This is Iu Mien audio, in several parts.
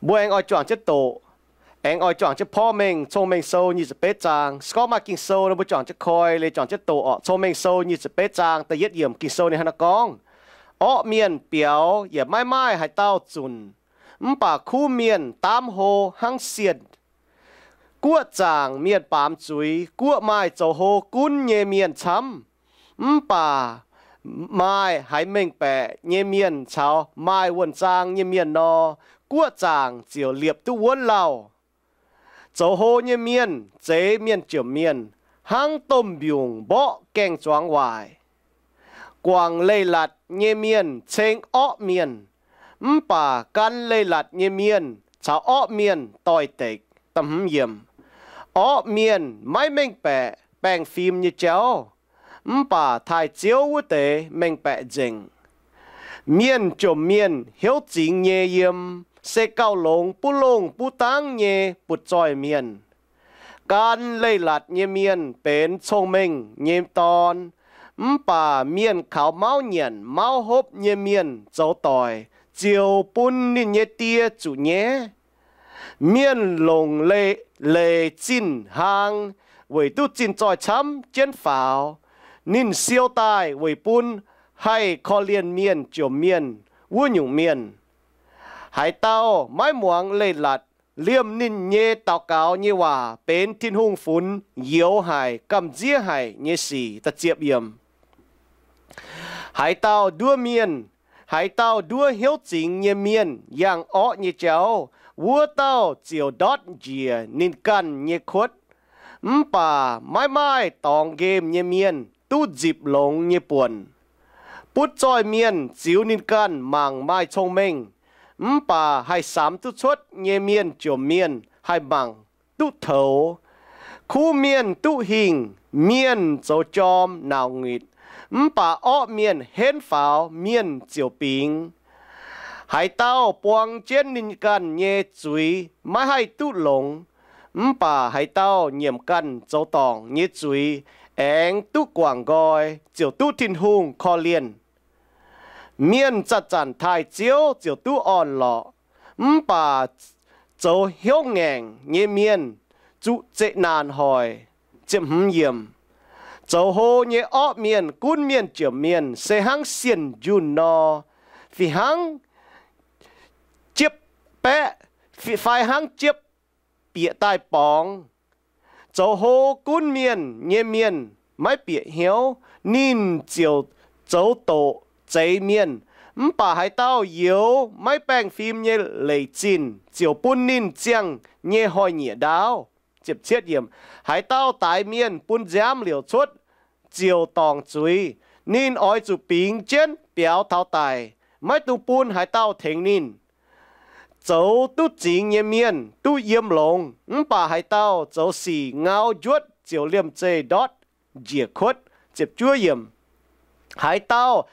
Mbuo aengx oix juangc jienv doqc, aengx oix juangc jienv porv mengh Cong-Mengh Sou nyic ziepc betv zaang. Se gorngv maaih Ging-Sou nor, mbuo juangc jienv koi, liuz juangc jienv doqc orqc. Cong-Mengh Sou nyic ziepc betv zaang da'yietv yiemc Ging-Sou ninh hnangv naaiv gorngv, Orqv mienh biaux yaac maiv maaih haaix dauh zunc, mv baac kuv mienh daamv hlo hnangv sienh. Guoqv zaangc mienh baamz zuiz, guoqv maaih zoux hlo gunv nyei mienh camv. Mv baac maaih haiz mengh baeqc nyei mienh caux maaih wuonh zaang nyei mienh nor, guoqv zaangc ziouc liepc duqv wuonv lauh. Zoux hlo nyei mienh zeix mienh jomc mienh hnangv domh mbiungc mborqv gaeng-zuangx waaic. Guangc leiz-latc nyei mienh ceng orqv mienh, mv baac gan leiz-latc nyei mienh caux orqv mienh doix-dekc. Orqv mienh maiv mengh baeqc baengh fim nyei jauv, mv baac taaih Ziouv wuov deix mengh baeqc nzengc. Mienh jomc mienh hnyouv zingx nyei yiem, se gauh longx buv longh buv dangv nyei butv-zoih mienh. Gan leiz-latc nyei mienh benx cong-mengh nyei dorn, mv baac mienh kaux mauv nyanc mauv hopv nyei mienh zoux doic ziouc bun ninh nyei die zuqc nyaiv. Mienh longc leiz zinh hlang weic duqv zinh zoih camv jienv faaux. Ninh siou daaih weic bun haih korv-lienh mienh jomc mienh wuov nyungc mienh. Haaix dauh maiv muangx leiz-latc, liemh ninh nyei daux gaux nyei waac benx Tin-Hungh funx youx haic, gamh nziev haic nyei sic. Haaix dauh nduov mienh, haaix dauh nduov hnyouv zingx nyei mienh yangh orqv nyei jauv, wuov dauh ziouc ndortv njiec ninh ganh nyei kuotv. Mv baac maiv maaih dorngx nqemh nyei mienh duqv nzipc longx nyei buonc. Butv-zoih mienh ziux ninh ganh mangc maaih cong-mengh, mv baac haih samx duqv cuotv nyei mienh jomc mienh haih mangc duqv toux. Kuv mienh duqv hingh, mienh zoux jorm nauc nitc, mv baac orqv mienh henv faaux, mienh ziouc bingx. Haaix dauh buang jienv ninh ganh nyei zuiz maiv haih duqv longx, mv baac haaix dauh nyiemc ganh zoux dorngc nyei zuiz aengx duqv guangc nqoi, ziouc duqv Tin-Hungh korv-lienh. Mienh zanc-zanc taaih Ziouv ziouc duqv orn-lorqc, mv baac zoux hnyouv ngaengc nyei mienh zuqc zeqc naanc hoic. Zoux hlo nyei orqv mienh gunv mienh jomc mienh se hnangv sienh njunh nor, fih hnangv jiepv baeqv, fai hnangv jiepv bieqc daaih borngz. Zoux hlo gunv mienh nyei mienh maiv bieqc hnyouv, ninh ziouc zoux doqc zeix mienh. Mv baac haaix dauh youx maiv baengh fim nyei leic zinh ziouc bun ninh ziangh nyei hnoi-nyieqc ndaauv. Haaix dauh daix mienh bun nziaamv liouc cuotv ziouc dorngc zuiz, ninh oix zuqc bingx jienv biaux taux daic, maiv dungx bun haaix dauh tengx ninh. Zoux duqv zingx nyei mienh duqv yiem longx, mv baac haaix dauh zoux sic ngau njuotv ziouc liemh zeih ndortv njiec kuotv. Haaix dauh,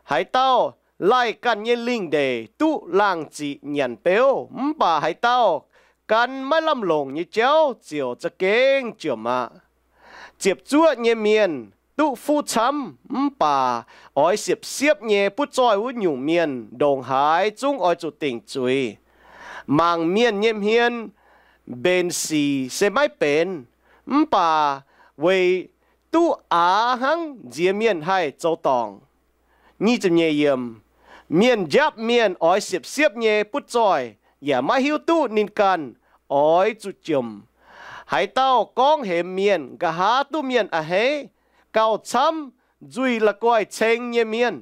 haaix dauh laih ganh nyei lingh ndeic duqv laangh ziqc nyanc beuv, mv baac haaix dauh gan maiv lamh longc nyei jauv ziouc za'gengh jomc aqv. Ziepc zuoqv nyei mienh duqv fuqv camv, mv baac oix siepv-siepv nyei butv zoih wuov nyungc mienh ndongc haaix zungv oix zuqc dingc zuiz. Mangc mienh nyei hmien mbenc sic se maiv benx, mv baac weic duqv aax hnangv nziex mienh haih zoux dorngc. Mienh njaapv mienh oix siepv-siepv nyei butv zoih, yaac maiv hiuv duqv ninh ganh oix zuqc jomc. Haaix dauh gorngv hemx mienh, nqa'haav duqv mienh a'hneiv, gauh camv nzuih la'guaih ceng nyei mienh.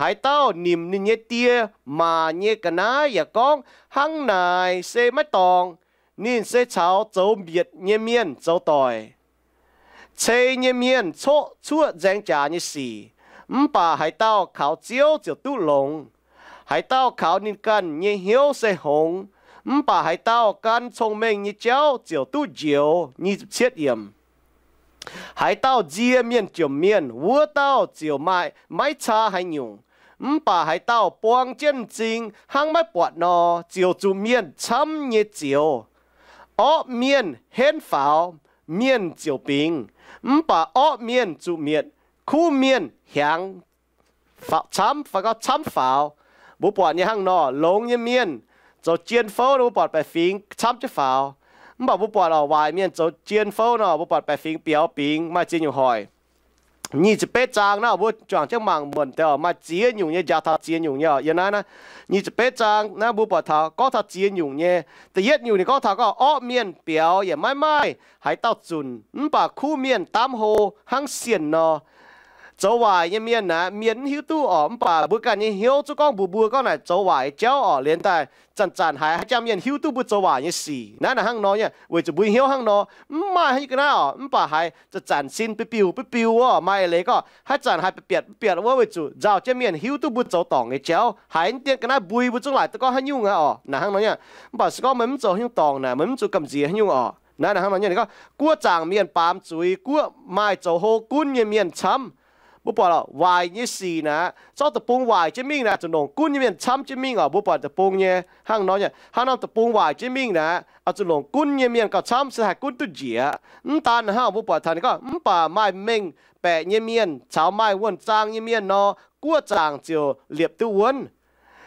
Haaix dauh nimc ninh nyei die maac nyei ga'naaiv yaac gorngv, Hnangv naaic se maiv dorngc. Ninh se caux zoux mbietc nyei mienh zoux doic. Cei nyei mienh coqv cuoqv nzaeng jaax nyei sic, mv baac haaix dauh kaux Ziouv ziouc duqv longx. Haaix dauh kaux ninh ganh nyei hnyouv se hngongx, mv baac haaix dauh gan cong-mengh nyei jauv ziouc duqv njoux. Haaix dauh nzie mienh jomc mienh, wuov dauh ziouc maaih maiv caa haaix nyungc. Mv baac haaix dauh buang jienv m'zing hnangv maiv buatc nor, ziouc zuqc mienh camv nyei zioux. Orqv mienh henv faaux, mienh ziouc bingx, mv baac orqv mienh zuqc mietc. Kuv mienh hiaangx camv, fai gorngv camv faaux, Mbuo buatc nyei hnangv nor, longx nyei mienh zoux jien fouv nor, mbuo buatc baeqc fingx camv jienv faaux. Mv baac mbuo buatc oc, waaic mienh zoux jien fouv nor, mbuo buatc baeqc fingx biaux bingx, maaih ziex nyungc hoic. Nyic ziepc betv zaang naaiv, mbuo juangc jienv mangc muonc deix oc, maaih ziex nyungc nyei, njaaux taux ziex nyungc nyei oc. Yiem naaiv, naaiv nyic ziepc betv zaang naaiv, mbuo buatc taux gorngv taux ziex nyungc nyei. Da'yietv nyungc ninh gorngv taux gorngv orqv mienh biaux yaac maiv maaih haaix dauh zunc, mv baac kuv mienh daamv hlo hnangv sienh nor. Zoux waaic nyei mienh aeqv, mienh mv hiuv duqv oc, mv baac mbuo ganh nyei hnyouv zungv gorngv mbuox mbuo gorngv naaic zoux waaic nyei jauv oc, liuz daaih zanc-zanc haiz haaix jangx mienh hiuv duqv mbuo zoux waaic nyei sic. Naaiv naaic hnangv nor nyei, weic zuqc mbuo hnyouv hnangv nor, mv maaih haaix nyungc ga'naaiv oc, mv baac haiz zanc-zanc sin biu-biuh biu-biuh wuov, maaih leiz gorngv haaix zanc haiz biatc biatc wuov, weic zuqc nzauh jienv mienh hiuv duqv mbuo zoux dorngc nyei jauv. Haiz mv dien ga'naaiv mbui mbuo zungv laaic duqv gorngv haaix nyungc aqv oc. Naaic hnangv nor nyei, mv baac se gorngv meih mv zoux haaix nyungc dorngc naaic, meih mv zuqc gamh nziex haaix nyungc oc. Naaiv naaic hnangv nor nyei, ninh gorngv guoqv zaangc mienh baamz zuiz, guoqv maaih zoux hlo gunv nyei mienh camv. Mbuo buatc oc, waaic nyei sic naaic, zorqv deic-bung waaic jienv mingh naaic, zuqc longc gunv nyei mienh camv jienv mingh oc. Mbuo buatc deic-bung nyei hnangv nor nyei, haaix norm deic-bung waaic jienv mingh naaic, oix zuqc longc gunv nyei mienh gauh camv se haih gunv duqv njiec. Mv daan hnangv, mbuo buatc taux ninh gorngv, mv baac maaih mengh baeqc nyei mienh caux maaih wuonh zaang nyei mienh nor, guoqv zaangc ziouc liepc duqv wuonv.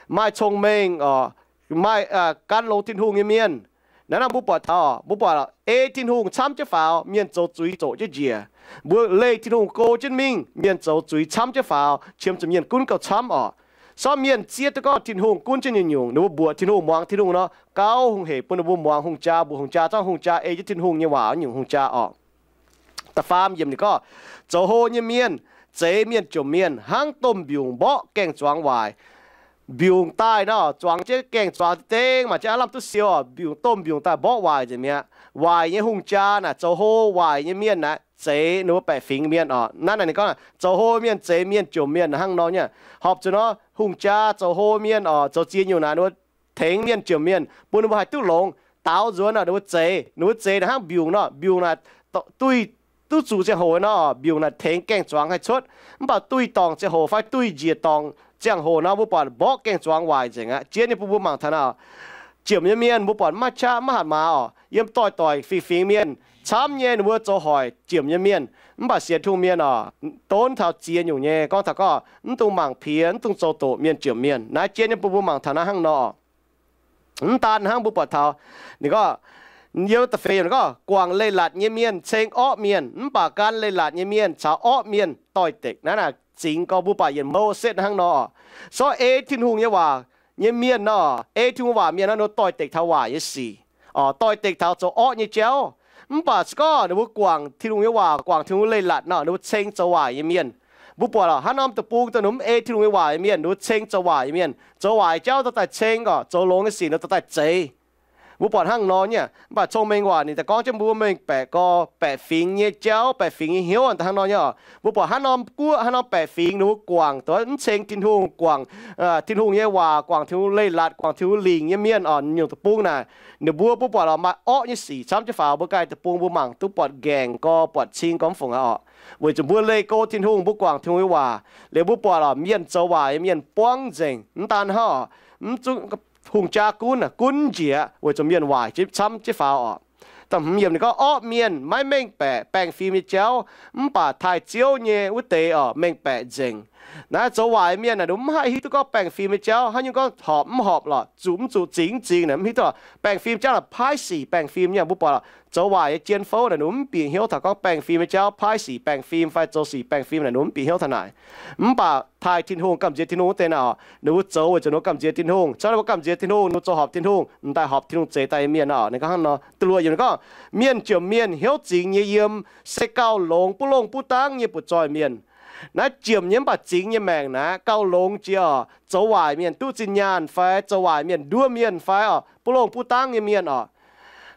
Maaih cong-mengh oc, maaih gan longx Tin-Hungh nyei mienh. Naaiv nor mbuo buatc taux, mbuo buatc ei Tin-Hungh camv jienv faaux, mienh zoux zuiz zoqc jienv njiec. Mbuo leih Tin-Hungh go jienv mingh, mienh zoux zuiz camv jienv faaux, qiemx zuqc mienh gunv gauh camv oc. Sortv mienh zieqv duqv gorngv Tin-Hungh gunv jienv nyungc-nyungc, ninh mbuo mbuoqc Tin-Hungh, muangx Tin-Hungh nor, gauh hungh hec bun ninh mbuo muangx hungh jaa, mbuox hungh jaa, zorqv hungh jaa ei jienv Tin-Hungh nyei waac nyungc hungh jaa oc. Da'faam yiemc ninh gorngv, zoux hlo nyei mienh zeix mienh jomc mienh hnangv domh mbiungc mborqv gaeng-zuangx waaic. Mbiungc daaih nor, zuangx jienv gaeng-zuangx dengv, maaih jienv aav lamh duqv siou oc, mbiungc, domh mbiungc daaih mborqv waaic nzengc mi'aqv. Waaic nyei hungh jaa naaic, zoux hlo waaic nyei mienh naaic, zeix ninh mbuo baeqc fingx mienh oc. Naaiv naaic ninh gorngv, zoux hlo mienh zeix mienh jomc mienh hnangv nor nyei. Horpc zuqc nor, hungh jaa zoux hlo mienh oc, zoux ziex nyungc naaic, ninh mbuo tengx mienh jomc mienh, bun ninh mbuo haih duqv longx. Daaux nzuonx nor, ninh mbuo zeix, ninh mbuo zeix naaic hnangv mbiungc nor, mbiungc naaic duih duqv zuqc ziangh hoc nor, mbiungc naaic tengx gaeng-zuangx haih cuotv. Mv baac duih dorngc ziangh hoc fai duih njiec dorngc ziangh hoc nor, mbuo buatc mborqv gaeng-zuangx waaic nzengc aqv. Jiex nyei bun mbuo mangc taux naaic, jomc nyei mienh mbuo buatc maiv qaqv maiv hatc maaz oc. Yiem doix-doic fingx-fingx mienh camv nyei, ninh mbuo zoux hoic jomc nyei mienh. Mv baac sienx Tin-Hungh mienh oc, donv taux ziex nyungc nyei, gorngv taux gorngv mv dungx mangc piex, mv dungx zoux doqc mienh jomc mienh. Naaiv jiex nyei bun mbuo mangc taux naaiv hnangv nor. Mv daan hnangv, mbuo buatc taux ninh gorngv, yiem da'feix yiemc ninh gorngv, guangc leiz-latc nyei mienh ceng orqv mienh, mv baac gan leiz-latc nyei mienh caux orqv mienh doix-dekc. Naaiv naaic zingx gorx mbuo baac yienc Moses hnangv nor. Sortv ei Tin-Hungh nyei waac nyei mienh nor, ei Tin-Hungh waac mienh nor, ninh doix-dekc taux waaic nyei sic, oc, doix-dekc taux zoux orqv nyei jauv. Mv baac se gorngv ninh mbuo guangc Tin-Hungh nyei waac, guangc Tin-Hungh leiz-latc nor, ninh mbuo ceng zoux waaic nyei mienh. Mbuo buatc oc, haaix norm deic-bung dongh ninh mbuo mv ei Tin-Hungh nyei waac nyei mienh, ninh mbuo ceng zoux waaic nyei mienh. Zoux waaic jauv dorh daaih ceng oc, zoux longx nyei sic ninh dorh daaih zeix. Mbuo buatc hnangv nor nyei. Mv baac cong-mengh waac ninh daaih gorngv jienv mbuo mengh baeqc gorx, baeqc fingx nyei jauv, baeqc fingx nyei hnyouv hnangv nor nyei oc. Mbuo buatc haaix norm guoqv, haaix norm baeqc fingx ninh mbuo guangc dongh mv ceng Tin-Hungh, guangc Tin-Hungh nyei waac, guangc Tin-Hungh leiz-latc, guangc Tin-Hungh lingc nyei mienh oc, nyungc deic-bung naaic, ninh mbuo, mbuo buatc oc, maaih orqv nyei sic camv jienv faaux. Mbuo ganh deic-bung mbuo mangc duqv buatc nqaengc gorx, buatc cing gorx mv fungc aqv oc. Weic zuqc mbuo leih go Tin-Hungh, mbuo guangc Tin-Hungh nyei waac liuz, mbuo buatc oc, mienh zoux waaic nyei mienh buangv nzengc. Mv daan hnangv oc, mv zungv hungh jaa gunv, gunv njiec weic zuqc mienh waaic camv jienv faaux oc. Da'hmz yiemc ninh gorngv, orqv mienh maiv mengh baeqc baengh fim nyei jauv, mv baac taaih Ziouv nyei wuov deix oc mengh baeqc nzengc. Naaiv zoux waaic mienh naaic, ninh mv haih hiuv duqv gorngv baengh fim nyei jauv haaix nyungc, gorngv horpc mv horpc lorqc, zuqc mv zuqc, zingx mv zingx naaic, mv hiuv duqv lorqc. Baengh fim jauv naaic paaiv sic baengh fim nyei. Mbuo buatc zoux waaic nyei jien fouv naaic, ninh mv bieqc hnyouv taux gorngv baengh fim nyei jauv, paaiv sic baengh fim fai zoux sic baengh fim naaic, ninh mv bieqc hnyouv taux naaic. Mv baac taaih Tin-Hungh, gamh nziex Tin-Hungh wuov deix naaic oc, ninh mbuo zoux weic zuqc ninh mbuo gamh nziex Tin-Hungh. Cuotv ninh mbuo gamh nziex Tin-Hungh, ninh mbuo zoux horpc Tin-Hungh, m'daaih horpc Tin-Hungh zeix daaih nyei mienh oc. Ninh gorngv hnangv nor. Da'luoqc yiemc ninh gorngv, mienh jomc mienh hnyouv zingx nyei yiem se gauh longx buv longh buv dangv nyei butv-zoih mienh. Naaiv jomc nyei mv baac zingx nyei maengc naaic gauh longx jiex oc, zoux waaic mienh duqv zinh nyaanh fai zoux waaic mienh nduov mienh fai oc, buv longh buv dangv nyei mienh oc.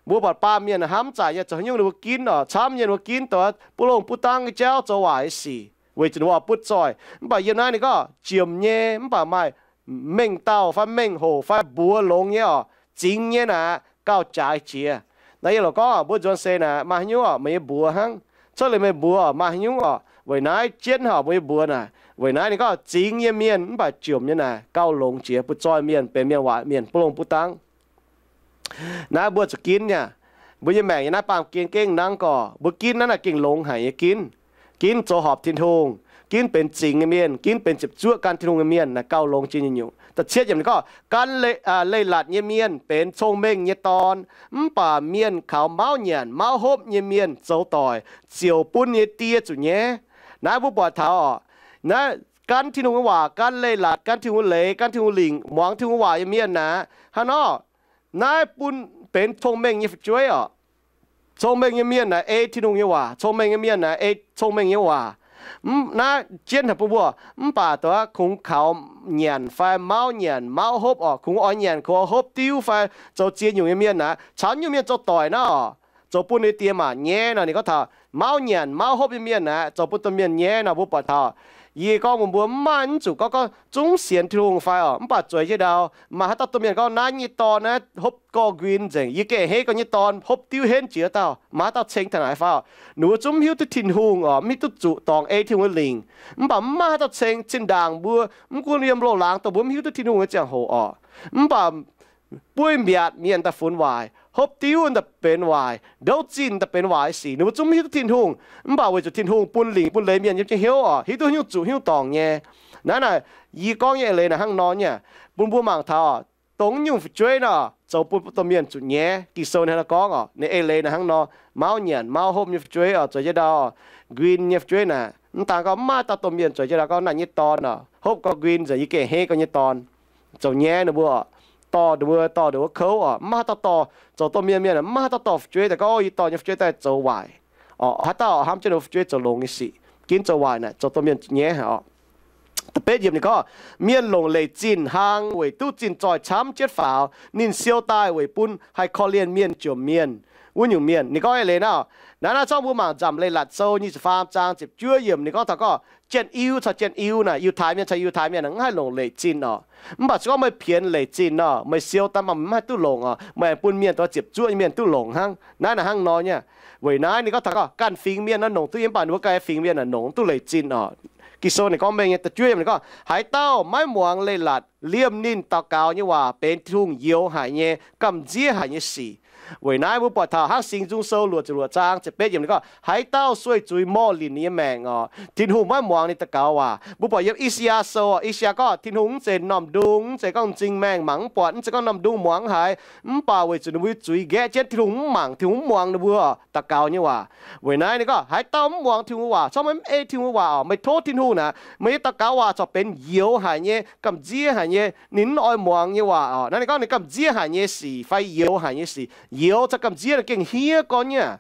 Mbuo buatc baamh mienh hnamv zaqc nyei zoux haaix nyungc ninh mbuo ginv oc, camv nyei ninh mbuo ginv dongh buv longh buv dangv nyei jauv, zoux waaic sic weic zuqc ninh mbuo oix butv zoih. Mv baac yiem naaiv ninh gorngv jomc nyei mv baac maaih mengh dauh fai mengh hoc fai mbuox longx nyei oc, zingx nyei naaic gauh jaaix jiex. Naaiv yie loc gorngv mbuo nzuonx seix naaic maaih haaix nyungc oc, meih nyei mbuox hnangv. Cuotv liuz meih mbuox maaih haaix nyungc oc, weic naaiv jienv oc, mbuo nyei mbuox naaic. Weic naaiv ninh gorngv zingx nyei mienh mv baac jomc nyei naaic gauh longx jiex butv-zoih mienh, benx mienh waaic mienh, buv longh buv dangv. Naaiv mbuo zuqc ginv nyei. Mbuo nyei maengc yiem naaiv baamh gen gengh nangv gorx, mbuo ginv naaiv naaic gengh longx haic nyei ginv. Ginv zoux horpc Tin-Hungh, ginv benx zingx nyei mienh, ginv benx ziepc zuoqv gan Tin-Hungh nyei mienh naaic gauh longx jiex nyei nyungc. Da'cietv yiemc ninh gorngv, Gan leih, aa, leiz-latc nyei mienh benx cong-mengh nyei dorn, mv baac mienh kaux mauv nyanc mauv hopv nyei mienh zoux doic ziouc bun ninh nyei die zuqc nyaiv. Naaiv mbuo buatc taux oc, naaiv gan Tin-Hungh nyei waac, gan leiz-latc, gan Tin-Hungh nyei leiz, gan Tin-Hungh lingc, muangx Tin-Hungh waac nyei mienh aqv, hnangv nor, naaiv bun benx cong-mengh nyei fu'jueiv oc. Cong-mengh nyei mienh naaic ei Tin-Hungh nyei waac. Cong-mengh nyei mienh naaic ei cong-mengh nyei waac. Mv, naaiv jienv haic bun mbuo. Mv baac dongh kungx kaux nyanc fai mauv nyanc mauv hopv oc, kungx oix nyanc kungx oix hopv diuv fai zoux ziex nyungc nyei mienh naaic, caux nyungc mienh zoux doic naaiv oc, zoux bun ninh die maac nyaiv nor. Ninh gorngv taux mauv nyanc mauv hopv nyei mienh naaic, zoux bun domh mienh nyaiv nor. Mbuo buatc taux, yie gorngv mbuox mbuo, mv maaih, mv zuqc gorngv, gorngv zungv sienx Tin-Hungh fai oc, mv baac zueiz jienv ndau maaih haaix dauh domh mienh gorngv, naaiv nyei dorn naaiv hopv gorx nquin nzengc, yie gengh hei gorngv nyei dorn hopv diuv henv jiex dauh. Maaih haaix dauh ceng taux naaic fai oc? Ninh mbuo zungv mv hiuv duqv Tin-Hungh oc, mv hiuv duqv zuqc dorngc ei Tin-Hungh nyei lingc. Mv baac mv maaih haaix dauh ceng. Zinh ndaangc mbuo mv gunv yiem loz-laangz dongh mbuo mv hiuv duqv Tin-Hungh nyei ziangh hoc oc, mv baac bueiv mbiaatc mienh daaih funx waaic, hopv diuv daaih benx waaic, ndouv zinh daaih benx waaic sic, ninh mbuo zungv mv hiuv duqv Tin-Hungh. Mv baac weic zuqc Tin-Hungh bun lingc bun leiz mienh yiem jienv hnyouv oc, hiuv duqv nyungc zuqc nyungc dorngc nyei. Naaiv naaic, yie gorngv nyei eix leiz naaic hnangv nor nyei. Bun mbuo mangc taux dongh nyungc fu'jueiv nor zoux bun domh mienh zuqc nyaiv. Ging-Sou ninh hnangv nor gorngv oc, ninh eix leiz naaic hnangv nor, mauv nyanc mauv hopv nyei fu'jueiv oc, zueiz jienv ndau oc, nquin nyei fu'jueiv naaic, mv daan gorngv mv maaih dauh domh mienh zueiz jienv ndau gorngv naaiv nyei dorn oc, hopv gorx nquin nzengc, yie gengh hei gorngv nyei dorn, zoux nyaiv ninh mbuo oc, dorh ninh mbuo, dorh ninh mbuo kouv oc. Mv maaih haaix dauh dorh, zoux domh mienh mienh, mv maaih haaix dauh dorh fu'jueiv daaih gorngv, o, yie dorh nyei fu'jueiv daaih zoux waaic oc. Haaix dauh hnamv jienv ninh mbuo fu'jueiv zoux longx nyei sic, ginv zoux waaic naaic, zoux domh mienh nyaiv haic oc. Da'betv yiemc ninh gorngv, mienh longc leic zinh hlang weic duqv zinh zoih camv jienv faaux, ninh siou daaih weic bun haih korv-lienh mienh jomc mienh wuov nyungc mienh. Ninh gorngv eix leiz naaiv, naaiv, naaiv zorqv mbuo mangc Nzamc Leiz-Latc Sou nyic ziepc faam zaang ziepc juov yiemc, ninh gorngv taux gorngv Janx-Iu caux Janx-Iu naaic, Yiutai mienh caux Yiutai mienh naaic, mv haih longc leic zinh oc. Mv baac se gorngv meih pienx leic zinh nor, meih siou daaih mv haih duqv longc oc, meih aengx bun mienh dongh ziepc zuoqv nyei mienh duqv longc hnangv. Naaiv naaic hnangv nor nyei. Weic naaiv ninh gorngv taux gorngv ganh fingx mienh nor longc duqv, yie mv baac ninh mbuo ganh fingx mienh naaic longc duqv leic zinh oc. Ging-Sou ninh gorngv mengh nyei, da'juov yiemc ninh gorngv, haaix dauh maiv muangx leiz-latc, liemh ninh daux gaux nyei waac benx Tin-Hungh youx haic nyei, gamh nziev haic nyei sic. Weic naaiv mbuo buatc taux hnangv Singx Nzung Sou luoqc ziepc luoqc zaang ziepc betv yiemc ninh gorngv, haaix dauh sueih zuiz morh linc ninh nyei maengc oc, Tin-Hungh maiv muangx ninh daux gaux waac. Mbuo buatc yiem I^saa^yaa Sou, I^saa^yaa gorngv Tin-Hungh mv zeiz norm ndung, mv zeiz gorngv m'zing maengh mangc mv buatc, mv zeiz gorngv norm ndung muangx haiz, mv baac weic zuqc ninh mbuo zuiz nqaeqv jienv Tin-Hungh mv mangc, Tin-Hungh mv muangx ninh mbuo daux gaux nyei waac. Weic naaiv ninh gorngv, haaix dauh mv muangx Tin-Hungh waac, corc meih mv ei Tin-Hungh waac oc, meih tov Tin-Hungh naaic, meih nyei daux gaux waac corc benx youx haic nyei, gamh nziev haic nyei, ninh mv oix muangx nyei waac oc. Naaiv ninh gorngv ninh gamh nziev haic nyei sic fai youx haic nyei sic. Youx caux gamh nziev naaic gengh hniev gorn nyei aqv.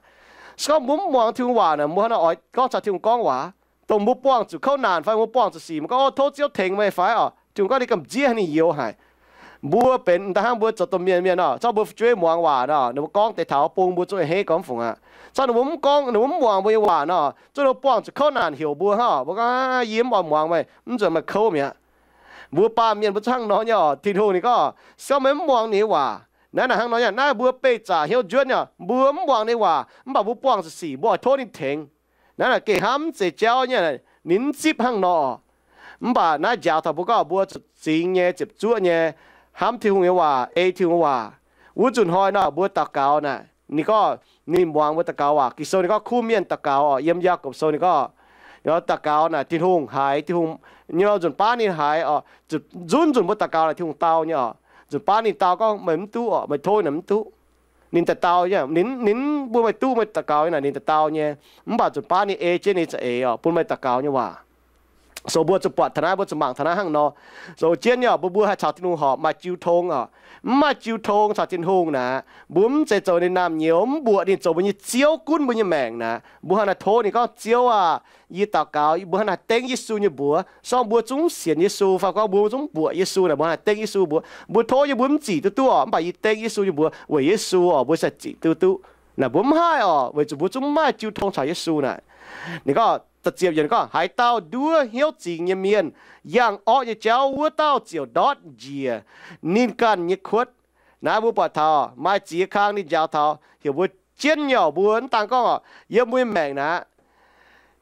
Se gorngv mbuo mv muangx Tin-Hungh waac naaic, mbuo hnangv naaic oix gorngv caux Tin-Hungh gorngv waac? Dongh mbuo buangh zuqc kouv naanc fai mbuo buangh zuqc sic, mbuo gorngv, o, tov Ziouv tengx meih fai oc, Tin-Hungh gorngv ninh gamh nziev haic, ninh youx haic. Mbuo benx da'hnangv mbuo zoux domh mienh mienh nor, zorqv mbuo fu'jueiv muangx waac nor, ninh mbuo gorngv deix taux bung mbuo zungv a'hneiv gorngv mv fungc aqv. Zorqv ninh mbuo mv gorngv, ninh mbuo mv muangx mbuo nyei waac nor, zorqv ninh mbuo buangh zuqc kouv naanc heuc mbuo hnangv, mbuo gorngv, yie mv oix muangx meih, mv nzunc meih kouv mi'aqv. Mbuo baamh mienh mbuo zungv hnangv nor nyei oc. Tin-Hungh ninh gorngv, se gorngv meih mv muangx ninh nyei waac, naaiv naaic hnangv nor nyei. Naaiv mbuo beih zaqc hnyouv njuonv nyei, mbuo mv muangx ninh nyei waac, mv baac mbuo buangh zuqc sic, mbuo oix tov ninh tengx. Naaiv naaic gengh hnamv mv zeiz jauv nyei, ninh mv zipv hnangv nor. Mv baac naaiv njaaux taux mbuo gorngv mbuo zuqc zingx nyei, ziepc zuoqv nyei, hnamv Tin-Hungh nyei waac, ei Tin-Hungh nyei waac. Wuov nzunc hnoi nor mbuo daux gaux naaic, ninh gorngv ninh muangx mbuo daux gaux waac. Ging-Sou ninh gorngv kuv mienh daux gaux oc. Yiem Yaagorpc Sou ninh gorngv, daux gaux naaic Tin-Hungh haiz, Tin-Hungh nyei nzunc baav ninh haiz oc. Nzunc nzunc mbuo daux gaux naaic Tin-Hungh dau nyei oc. Nzunc baav ninh dau gorngv meih mv duqv oc, meih tov naaic mv duqv. Ninh daaih dau nyei, ninh, ninh bun meih duqv meih daux gaux nyei naaic ninh daaih dau nyei. Mv baac nzunc baav ninh ei jienv ninh za'eix oc, bun meih daux gaux nyei waac. So mbuo zuqc buatc taux naaiv, mbuo zuqc mangc taux naaiv hnangv nor. So jienv nyei oc, mbuo, mbuo haih caux Tin-Hungh horpc maaih jiu tong oc. Mv maaih jiu tong caux Tin-Hungh naaic, mbuo mv zeiz zoux ninh naamh nyouz, mv mbuoqc ninh zoux mbuo nyei Ziouv gunv mbuo nyei maengc naaic. Mbuo hnangv naaic tov ninh gorngv, Ziouv aah, yie daux gaux, mbuo hnangv naaic dengv Yesu nyei mbuox. Se gorngv mbuo zungv sienx Yesu fai gorngv mbuo zungv mbuoqc Yesu naaic, mbuo hnangv naaic dengv Yesu mbuox. Mbuo tov nyei mbuo mv zic duqv duqv oc, mv baac yie dengv Yesu nyei mbuox weic Yesu oc, mbuo sai zic duqv duqv. Naaic mbuo mv haih oc, weic zuqc mbuo zungv mv maaih jiu tong caux Yesu naaic. Ninh gorngv, ziepc yiemc gorngv, haaix dauh nduov hnyouv zingx nyei mienh, yangh orqv nyei jauv, wuov dauh ziouc ndortv njiec ninh ganh nyei kuotv. Naaiv mbuo buatc taux maaih ziex kang ninh njaaux taux heuc mbuo jienv nyei oc. Mbuo mv daan gorngv oc, yiem mbuo nyei maengc naaic,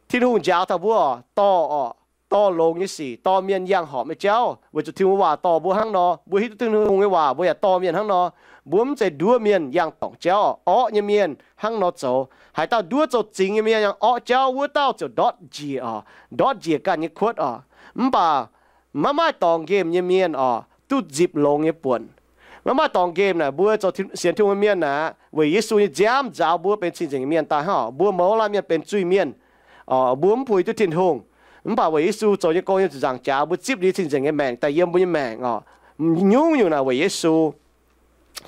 Tin-Hungh njaaux taux mbuo oc, dorh oc, dorh longx nyei sic, dorh mienh yangh horpc nyei jauv, weic zuqc Tin-Hungh waac dorh mbuo hnangv nor. Mbuo hiuv duqv Tin-Hungh nyei waac, mbuo yaac dorh mienh hnangv nor. Mbuo mv zeiz nduov mienh yangh dorngc jauv oc, orqv nyei mienh hnangv nor zoux. Haaix dauh nduov zoux zingx nyei mienh yangh orqv jauv, wuov dauh ziouc ndortv njiec oc, ndortv njiec ganh nyei kuotv oc. Mv baac maiv maaih dorngx nqemh nyei mienh oc, duqv nzipc longx nyei buonc. Maiv maaih dorngx nqemh naaic, mbuo zoux sienx Tin-Hungh mienh naaic, weic Yesu nyei nziaamv nzaaux mbuo benx cing-nzengc mienh daaih hnangv. Mbuo mouz laanh mienh benx zuiz-mienh, mbuo mv puix duqv Tin-Hungh. Mv baac weic Yesu zoux nyei gong nyei zuqc nzaangc jaax, mbuo zipv liuz cing-nzengc nyei maengc daaih yiem mbuo nyei maengc oc. Nyungc-nyungc naaic weic Yesu.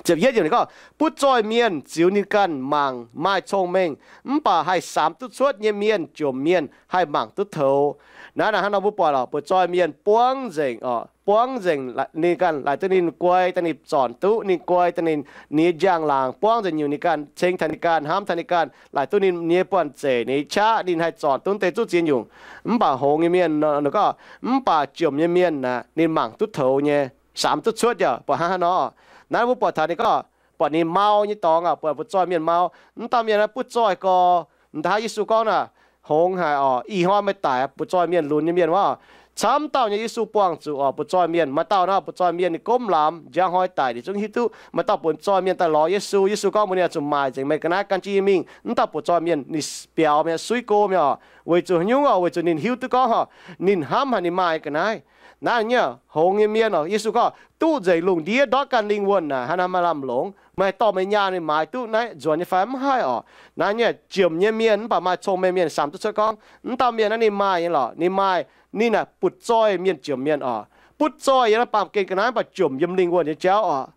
Ziepc yietv yiemc ninh gorngv, butv zoih mienh ziux ninh ganh mangc maaih cong-mengh, mv baac haih samx duqv cuotv nyei mienh jomc mienh haih mangc duqv toux. Naaiv naaic hnangv nor mbuo buatc oc, butv zoih mienh buangv nzengc oc, buangv nzengc ninh ganh, laaic duqv ninh guai daaih ninh zornc duqv, ninh guai daaih ninh nyei njang-laangc buangv nzengc nyungc, ninh ganh ceng taux ninh ganh, hnamv taux ninh ganh, laaic duqv ninh nyei buonv-zeic, ninh nyei qaqv, ninh haih zornc duqv deix zungv ziex nyungc. Mv baac hngongx nyei mienh, ninh gorngv mv baac jomc nyei mienh aeqv, ninh mangc duqv toux nyei, samx duqv cuotv yaac buatc hnangv haaix nor. Naaiv mbuo buatc taux ninh gorngv buatc ninh mau nyei dorngx aqv, buatc butv zoih mienh mau. Mv dauh mienh naaiv butv zoih gorx, m'daaih hnangv Yesu gorngv naaic, hngongx haic oc, ih hnoi meih daic butv zoih mienh lunx nyei mienh wuov. Camv dauh nyei Yesu buangh zuqc oc, butv zoih mienh. Maaih dauh naaiv butv zoih mienh ninh gomv lamz, njang hnoi daic ninh zungv hiuv duqv. Maaih dauh butv zoih mienh daaih lorz Yesu, Yesu gorngv mbuox ninh, zuqc maaic nzengc meih ga'naaiv gan jienv yie mingh. Mv dauh butv zoih mienh ninh biaux mi'aqv, suiv go mi'aqv oc. Weic zuqc haaix nyungc oc? Weic zuqc ninh hiuv duqv gorngv oc, ninh hnamv haic ninh maaih ga'naaiv. Naaiv nyungc hngongx nyei mienh oc, Yesu gorngv duqv nzengc lungh ndiev ndortv ganh lingh wuonh naaic, haaix nor maaih lamh longc? Meih haih dorh meih nyaah ninh maaiz duqv naaiv nzuonx nyei fai? Mv haih oc. Naaiv nyungc jomc nyei mienh mv baac maaih cong-mengh mienh samx duqv cuotv gorngv, mv dauh mienh naaiv ninh maaih nyei lorqc, ninh maaih, ninh naaic butv zoih mienh jomc mienh oc. Butv zoih yiem naaiv baamh gen ga'naaiv mv baac jomc yiem lingh wuonh nyei jauv oc.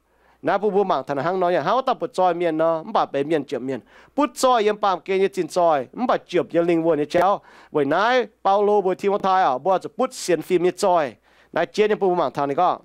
Naaiv bun mbuo mangc taux naaic hnangv nor, yaac hnangv wuov dauh butv zoih mienh nor, mv baac benx mienh jomc mienh. Butv zoih yiem baamh gen nyei zinh zoih mv baac jomc yiem lingh wuonh nyei jauv. Weic naaiv Baulo mbuox Ti^mo^tai oc, mbuo zuqc butv sienx fim nyei zoih. Naaiv jienv nyei bun mbuo mangc taux ninh gorngv,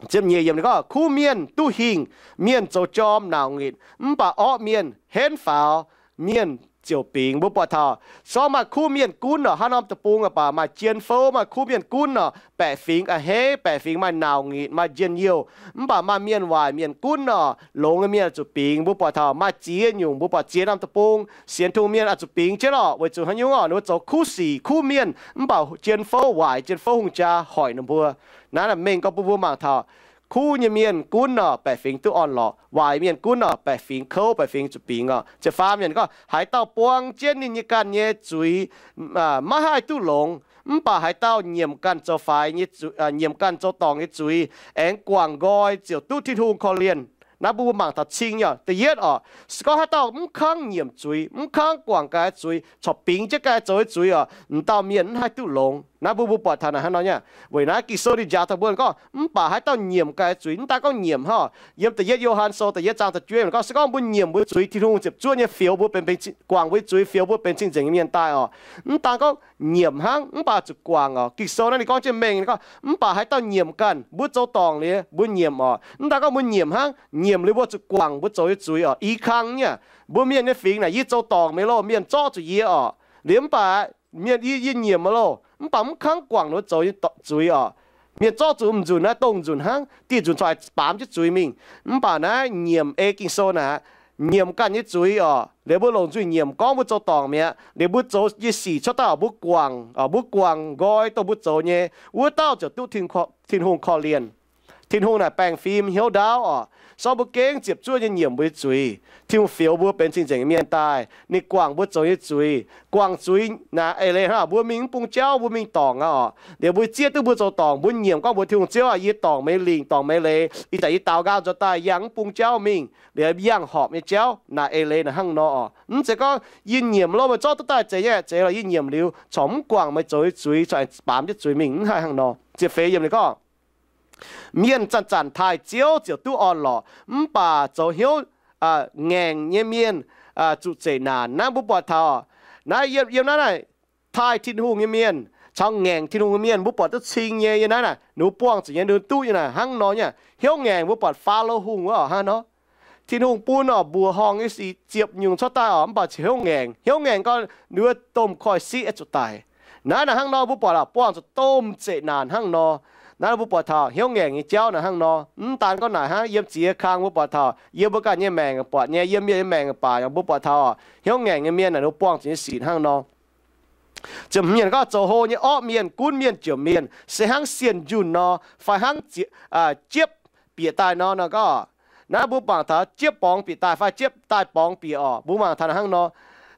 ziepc nyeic yiemc ninh gorngv, kuv mienh duqv hingh, mienh zoux jorm nauc nqitc, mv baac orqv mienh henv faaux, mienh ziouc bingx. Mbuo buatc taux se gorngv maaih kuv mienh gunv oc, haaix norm deic-bung aqv baac maaih jien fouv, maaih kuv mienh gunv oc, baeqc fingx a'hneiv, baeqc fingx maaih nauc nqitc, maaih njien-youh, mv baac maaih mienh waaic mienh gunv oc, longx nyei mienh oix zuqc bingx. Mbuo buatc taux maaih ziex nyungc, mbuo buatc ziex norm deic-bung sienx Tin-Hungh mienh oix zuqc bingx jienv oc, weic zuqc haaix nyungc oc? Ninh mbuo zoux kuv sic, kuv mienh, mv baac jien fouv waaic, jien fouv hungh jaa hoic ninh mbuo. Naaiv mengh gorngv bun mbuo mangc taux kuv nyei mienh gunv oc, baeqc fingx duqv orn-lorqc. Waaic mienh gunv oc, baeqc fingx kouv, baeqc fingx zuqc bingx oc. Ziepc faam yiemc gorngv, haaix dauh buang jienv ninh nyei ganh nyei zuiz maiv haih duqv longx, mv baac haaix dauh nyiemc ganh zoux faix nyei, nyiemc ganh zoux dorngc nyei zuiz, aengx guangc nqoi ziouc duqv Tin-Hungh korv-lienh. Naaiv bun mbuo mangc taux cing nyei oc. Da'yietv oc, se gorngv haaix dauh mv kangv nyiemc zuiz, mv kangv guangc ganh nyei zuiz, corc bingx jienv ganh nyei zoux nyei zuiz oc, m'dauh mienh mv haih duqv longx. Naaiv bun mbuo buatc taux naaic hnangv nor nyei. Weic naaiv Ging-Sou ninh njaaux taux mbuo gorngv, mv baac haaix dauh nyiemc ganh nyei zuiz, mv daaih gorngv nyiemc hnangv. Yiem da'yietv Yo^han Sou da'yietv zaang da'juov gorngv, se gorngv mbuo nyiemc mbuo zuiz, Tin-Hungh ziepc zuoqv nyei fioux mbuo benx, guangc mbuo zuiz, fioux mbuo benx cing-nzengc nyei mienh daaih oc. Mv daan gorngv nyiemc hnangv, mv baac zuqc guangc oc. Ging-Sou naaiv ninh gorngv jienv mengh, ninh gorngv, mv baac haaix dauh nyiemc ganh, mbuo zoux dorngc liuz mbuo nyiemc oc. Mv daan gorngv mbuo nyiemc hnangv, nyiemc liuz mbuo zuqc guangc mbuo zoux nyei zuiz oc. I kang nyei, mbuo mienh nyei fingx naaic, yie zoux dorngc meih loh, mienh zorqv zuqc yie oc. Liuz mv baac mienh, yie nyiemc meih loh, mv baac mv kangv guangc ninh mbuo zoux nyei zuiz oc. Mienh zorqv zuqc m'nzunc naaiv, dongh m'nzunc hnangv, dieh nzunc corc baamz jienv zuiz mingh. Mv baac naaiv nyiemc ei Ging-Sou naaic, nyiemc ganh nyei zuiz oc, liuz mbuo longc nzuih nyiemc gorngv mbuo zoux dorngc mi'aqv, liuz mbuo zoux nyei sic cuotv daaih oc, mbuo guangc, mbuo guangc nqoi dongh mbuo zoux nyei, wuov dauh ziouc duqv Tin-Hungh korv-lienh. Tin-Hungh naaic baengh fim hnyouv ndaauv oc. Se gorngv mbuo gengh ziepc zuoqv nyei nyiemc mbuo nyei zuiz, Tin-Hungh fioux mbuo benx cing-nzengc nyei mienh daaih. Ninh guangc mbuo zoux nyei zuiz. Guangc zuiz naaic eix leiz hnangv, mbuo mingh mv bung jauv, mbuo mingh dorngc aqv oc. Liuz mbuo zieqv duqv mbuo zoux dorngc, mbuo nyiemc gorngv mbuox Tin-Hungh, Ziouv aac, yie dorngc meih lingc, dorngc meih leiz, ih zanc yie daaux nqaang nzuonx daaih yangh mv bung jauv mingh, liuz yangh horpc nyei jauv. Naaic eix leiz naaic hnangv nor oc. Mv zeiz gorngv yie nyiemc loh, meih zorqv duqv daaih zeiz nyei, zeiz lorqc, yie nyiemc liuz corc mv guangc meih zoux nyei zuiz, corc baamz jienv zuiz mingh, mv haih hnangv nor. Ziepc feix yiemc ninh gorngv, mienh zanc-zanc taaih Ziouv ziouc duqv orn-lorqc, mv baac zoux hnyouv ngaengc nyei mienh zuqc zeqc naanc. Naaiv mbuo buatc taux naaiv, yiem naaiv naaic taaih Tin-Hungh nyei mienh caux ngaengc Tin-Hungh nyei mienh, mbuo buatc duqv cing nyei. Yiem naaiv naaic ninh mbuo buangh zuqc nyei, ninh duqv nyei naaic hnangv nor nyei. Hnyouv ngaengc, mbuo buatc Faalo Hungh wuov oc, hnangv nor. Tin-Hungh bun oc, mbuoqc horngh nyei sic ziepc nyungc cuotv daaih oc, mv baac ziouc hnyouv ngaengc. Hnyouv ngaengc gau, ninh mbuo domh koiv-siqv zuqc daic. Naaiv naaic hnangv nor, mbuo buatc laac buangh zuqc domh zeqc naanc hnangv nor. Naaiv mbuo buatc taux hnyouv ngaengc nyei jauv naaic hnangv nor. Mv daan gorngv naaic hnangv, yiem ziex kang mbuo buatc taux, yiem mbuo ganh nyei maengc buatc nyei, yiem mienh nyei maengc baac mbuo buatc taux oc, hnyouv ngaengc nyei mienh naaic ninh mbuo buangh zuqc nyei sic hnangv nor. Ziepc hmz gorngv, zoux hlo nyei orqv mienh, gunv mienh, jomc mienh, se hnangv sienh njunh nor, fai hnangv jiepv bieqc daaih nor. Nor gorngv naaiv mbuo mangc taux jiepv borngz bieqc daaih fai jiepv daaih borngz bieqc oc, mbuo mangc taux naaic hnangv nor.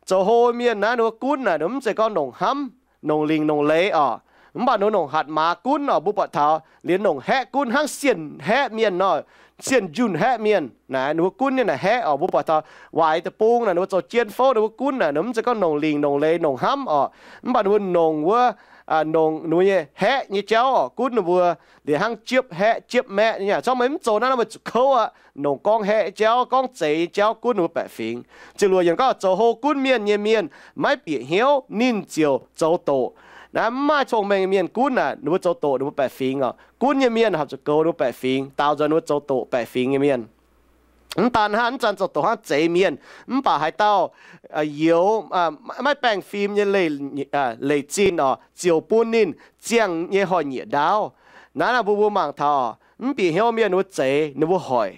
Zoux hlo mienh naaiv ninh mbuo gunv naaic, ninh mv zeiz gorngv nongc hnamv, nongc lingc, nongc leiz oc. Mv baac ninh mbuo nongc hatc maaz gunv oc, mbuo buatc taux liuz nongc haeqv gunv hnangv sienh haeqv mienh nor, sienh njunh haeqv mienh naaic, ninh mbuo gunv nyei naaic haeqv oc. Mbuo buatc taux waaic deic-bung naaic ninh mbuo zoux jien fouv ninh mbuo gunv naaic, ninh mv zeiz gorngv nongc lingc nongc leiz nongc hnamv oc. Mv baac ninh mbuo nongc wuov, nongc ninh mbuo nyei haeqv nyei jauv oc, gunv ninh mbuo liuz hnangv jiepv haeqv jiepv maeqv nyei. Corc meih mv zoux naaiv nor meih zuqc kouv aqv. Nongc gorngv haeqv nyei jauv, gorngv zeix nyei jauv gunv ninh mbuo baeqc fingx. Ziepc luoqc yiemc gorngv zoux hlo gunv mienh nyei mienh maiv bieqc hnyouv, ninh ziouc zoux doqc. Naaiv mv maaih cong-mengh nyei mienh gunv naaic, ninh mbuo zoux doqc ninh mbuo baeqc fingx oc. Gunv nyei mienh horpc zuqc goux ninh mbuo baeqc fingx, daaux nzuonx ninh mbuo zoux doqc baeqc fingx nyei mienh. Mv daan hnangv, mv zanc zoux doqc hnangv zeix mienh, mv baac haaix dauh youx maiv baengh fim nyei leic zinh oc, ziouc bun ninh ziangh nyei hnoi-nyieqc ndaauv. Naaiv naaic mbuo mbuo mangc taux mv bieqc hnyouv mienh ninh mbuo zeix, ninh mbuo hoic.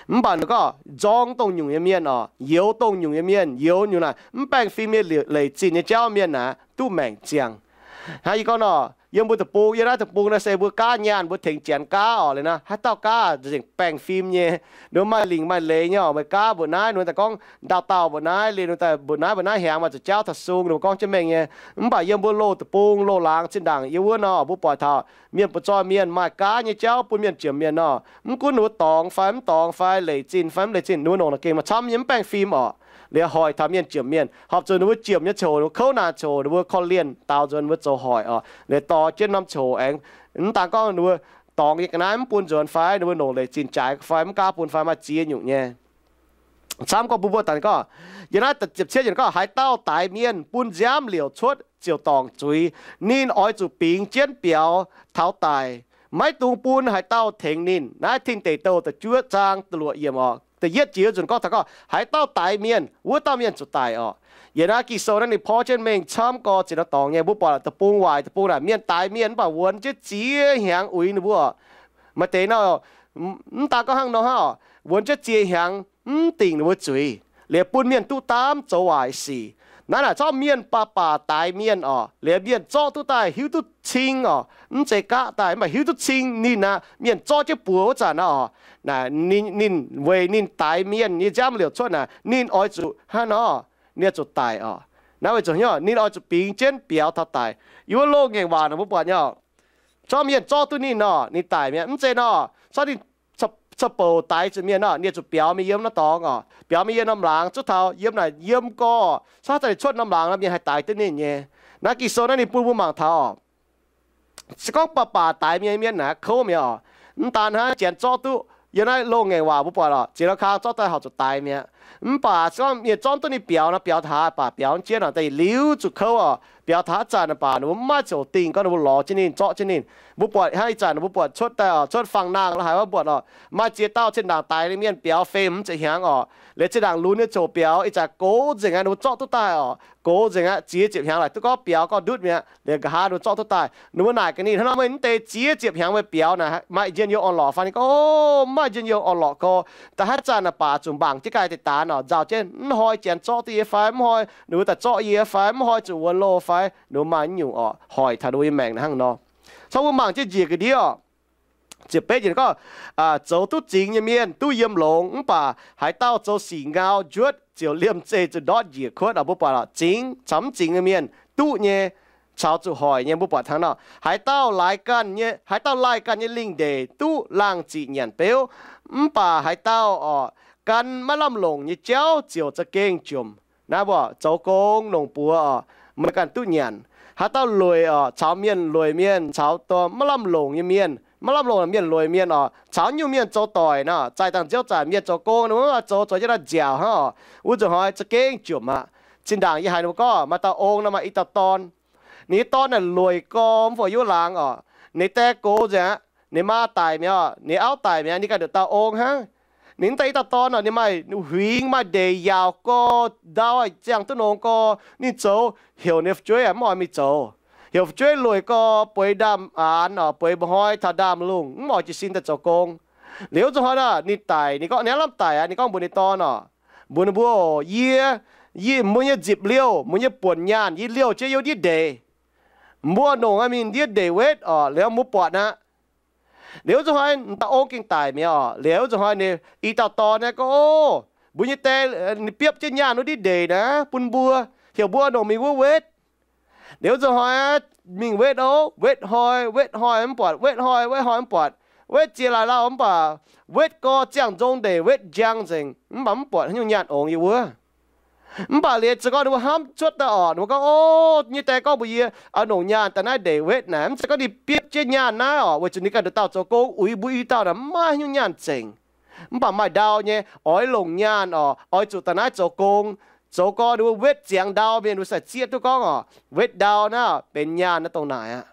Mv baac ninh gorngv nzorng dongh nyungc nyei mienh oc, youx dongh nyungc nyei mienh, youx nyungc naaic mv baengh fim nyei leic zinh nyei jauv mienh naaic duqv maengc ziangh. Hnangv yie gorngv nor, yiem mbuo deic-bung, yiem naaiv deic-bung naaiv se mbuo gaav nyaanh, mbuo tengx Janx gaav oc. Liuz naaiv haaix dauh gaav zengc baengh fim nyei, ninh mbuo maaih lingc maaih leiz nyei oc. Meih gaav mbuoqc naaiv, ninh mbuo daaih gorngv ndau dauh mbuoqc naaiv, liuz ninh mbuo daaih mbuoqc naaiv mbuoqc naaiv hnyangx maaih zuqc jauv taux sung, ninh mbuo gorngv jienv mengh nyei. Mv baac yiem mbuo loz deic-bung loz-laangz zinh ndaangc yiem wuov nor, mbuo buatc taux mienh butv-zoih mienh maaih gaav nyei jauv bun mienh jomc mienh nor, mv gunv ninh mbuo dorngx fai mv dorngx fai leic zinh fai mv leic zinh, ninh mbuo nongc naaic gengh maaih camv nyei mv baengh fim oc. Liuz hoic taux mienh jomc mienh, horpc zuqc ninh mbuo jomc nyei ziouc ninh mbuo kouv naanc ziouc ninh mbuo korv-lienh daaux nzuonx ninh mbuo zoux hoic oc. Liuz dorh jienv norm ziouc aengx mv daan gorngv ninh mbuo dorngx nyei ga'naaiv mv bun nzuonx fai ninh mbuo nongc leic zinh jaaix fai mv gaav bun fai maaih ziex nyungc nyei. Camv gorngv mbuo mbuo daaih gorngv, yiem naaiv ziepc cietv yiemc gorngv, haaix dauh daix mienh bun nziaamv liouc cuotv ziouc dorngc zuiz, ninh oix zuqc bingx jienv biaux taux daic. Maiv dungx bun haaix dauh tengx ninh. Naaiv Tin Deic Douh da'juov zaang da'luoqc yiemc oc, da'yietv jiex nzunc gorngv taux gorngv haaix dauh daix mienh, wuov dauh mienh zuqc daic oc. Yiem naaiv Ging-Sou naaiv ninh porv jienv mengh camv gorx ziex norm dorngx nyei. Mbuo buatc deic-bung waaic deic-bung naaic mienh daix mienh mv baac wuonx jienv ziex hnyangx uix ninh mbuo. Maaih deix nor, mv daan gorngv hnangv nor hnangv oc, wuonx jienv ziex hnyangx mv dingc ninh mbuo zuiz, liuz bun mienh duqv daamv zoux waaic sic. Naaiv naaic corc mienh baac baac daix mienh oc, liuz mienh zorqv duqv daaih hiuv duqv cing oc, mv zeiz gaqv daaih mv baac hiuv duqv cing ninh aqv. Mienh zorqv jienv buoz wuov zanc aqv oc, naaic ninh weic ninh daix mienh nyei nziaamv liouc cuotv naaic ninh oix zuqc hnangv nor, ninh oix zuqc daic oc. Naaiv weic zuqc ninh oix zuqc bingx jienv biaux taux daic. Yiem wuov loz-ngaengc waac naaic mbuo buatc nyei oc, corc mienh zorqv duqv ninh nor ninh daic mi'aqv. Mv zeiz nor, corc ninh corc bouc daix zuqc mienh nor ninh zuqc biaux mingh yiem naaiv dorngx oc, biaux mingh yiem norm laangz zuov taux yiem naaic yiem gorx, corc daaih cuotv norm laangz nor mienh haih daix duqv ninh nyei. Naaiv Ging-Sou naaiv ninh bun mbuo mangc taux se gorngv baac baac daix mienh mienh naaic kouv mi'aqv oc. Mv daan hnangv, Janx zorqv duqv yiem naaiv loz-ngaengc waac mbuo buatc oc, ziex norm kang zorqv daaih horpc zuqc daix mi'aqv. Mv baac se gorngv mienh zorqv duqv ninh biaux nor biaux taux haaix baac biaux jienv oc, daaih liuz zuqc kouv oc. Biaux taux haaix zanc baac ninh mbuo mv maaih ziouc dingh gorngv ninh mbuo lorz jienv ninh zorqv jienv ninh. Mbuo buatc hnangv ih zanc mbuo buatc cuotv daaih oc, cuotv fangx nangh la'haic mbuo buatc oc, maaih ziex dauh zinh ndaangc daix mienh biaux fei hmz ziepc hnyangx oc. Liuz zinh ndaangc lunx nyei ziouc biaux ih zanc gox nzengc aqv, ninh mbuo zorqv duqv daaih oc, gox nzengc aqv, ziex ziepc hnyangx laaix duqv gorngv biaux gorngv ndutv mi'aqv. Liuz nqa'haav ninh mbuo zorqv duqv daaih, ninh mbuo naaic gaax ninh, hnangv nor meih mv deix ziex ziepc hnyangx meih biaux naaic maaih njien-youh orn-lorqc fai? Ninh gorngv, Ov, mv maaih njien-youh orn-lorqc gorx. Da'haav zanc naaic baac zuqc mangc jienv gaax deix daanx oc, nzauh jienv mv hnoi Janx zorqv duqv yie fai, mv hnoi ninh mbuo daaih zorqv yie fai, mv hnoi zuqc wuonx loh fai, ninh mbuo maaih nyungc oc, hoic taux ninh mbuo nyei maengc hnangv nor. Caux mbuo mangc jienv njiec ga'ndiev oc. Ziepc betv yiemc gorngv, zoux duqv zingx nyei mienh duqv yiem longx, mv baac haaix dauh zoux sic ngau njuotv ziouc liemh zeih zuqc ndortv njiec kuotv oc. Mbuo buatc oc, zingx caux mv zingx nyei mienh duqv nyei caux zuqc hoic nyei. Mbuo buatc hnangv nor, haaix dauh laaix ganh nyei, haaix dauh laih ganh nyei lingh ndeic duqv laangh ziqc nyanc beuv, mv baac haaix dauh oc gan maiv lamh longc nyei jauv ziouc za'gengh jomc. Naaiv mbuo zoux gong longc buoz oc, meih ganh duqv nyanc. Haaix dauh lueic oc, caux mienh lueic mienh, caux dorh maiv lamh longc nyei mienh, maiv lamh longc mienh lueic mienh oc, caux nyungc mienh zoux doic nor, zaih dangh nziouv zanc mienh zoux gong nor, mv zoux zoux jienv naaiv nziaauc hnangv oc, wuov nzunc hnoi za'gengh jomc aqv. Zinh ndaangc yie haiz ninh mbuo gorngv maaih dauh ong nor maaih i dauh dorn. Ninh nyei dorn naaic lueic gorx mv fungc yiem wuov laangz oc. Ninh die gox nzengc aqv, ninh maa daic mi'aqv, ninh auv daic mi'aqv, ninh ganh nduqc dauh ong hnangv. Ninh mv daaih i dauh dorn oc, ninh maaih huingx maaih ndeic yaauc gorx, ndau ziangh duqv nongx gorx, ninh zoux heuc ninh fu'jueiv mv oix mingh zoux. Heuc fu'jueiv lueic gorx bueix ndaamv-aanx oc, bueix mba'hnoi taux ndaamv-lungh mv oix jiez sin daaih zoux gong. Liuz wuov nzunc hnoi naaic ninh daic, ninh gorngv ninh aav lamh daic aqv, ninh gorngv mbuox ninh dorn oc, mbuox ninh mbuo, Yie, yie mbuo nyei nzipc liouh, mbuo nyei buonc nyaanh yie liouh jienv yiem ndiev ndeic. Mbuo nongc mingh ndiev ndeic wetv oc, liuz mbuo buatc aqv. Liuz wuov nzunc hnoi dauh ong gengh daic mi'aqv oc. Liuz wuov nzunc hnoi ninh i dauh dorn naaiv gorngv, Ov, mbuo nyei die, ninh biopv jienv nyaanh wuov ndiev ndeic naaiv bun mbuo, heuc mbuo nongc mingh wuov wetv. Liuz nzunc hnoi mingh wetv ov, wetv hnoi, wetv hnoi mv buatc, wetv hnoi, wetv hnoi mv buatc, wetv ziex laaix lauh mv baac wetv gorx ziangh nzong ndeic, wetv njang nzengc, mv baac mv buatc haaix nyungc nyaanh ongx yie wuov. Mv baac liuz za'gengh ninh mbuo hnamv cuotv daaih orqc, ninh mbuo gorngv, O, nyei die gorngv mbuox yie, a'hnongc nyaanh daaih naaiv ndeic wetv naaic, mv zeiz gorngv ninh biepv jienv nyaanh naaiv orqc, weic zuqc ninh ganh nduqc dauh zoux gong, uix mbuo i dauh naaic mv maaih haaix nyungc nyaanh zengc. Mv baac maaih ndau nyei, oix longc nyaanh orqc, oix zuqc daaih naaiv zoux gong, zoux gong ninh mbuo wetv ziangx ndau mienh, ninh mbuo sai zieqv duqv gorngv orqc, wetv ndau naaiv benx nyaanh naaiv dongh naaic aqv.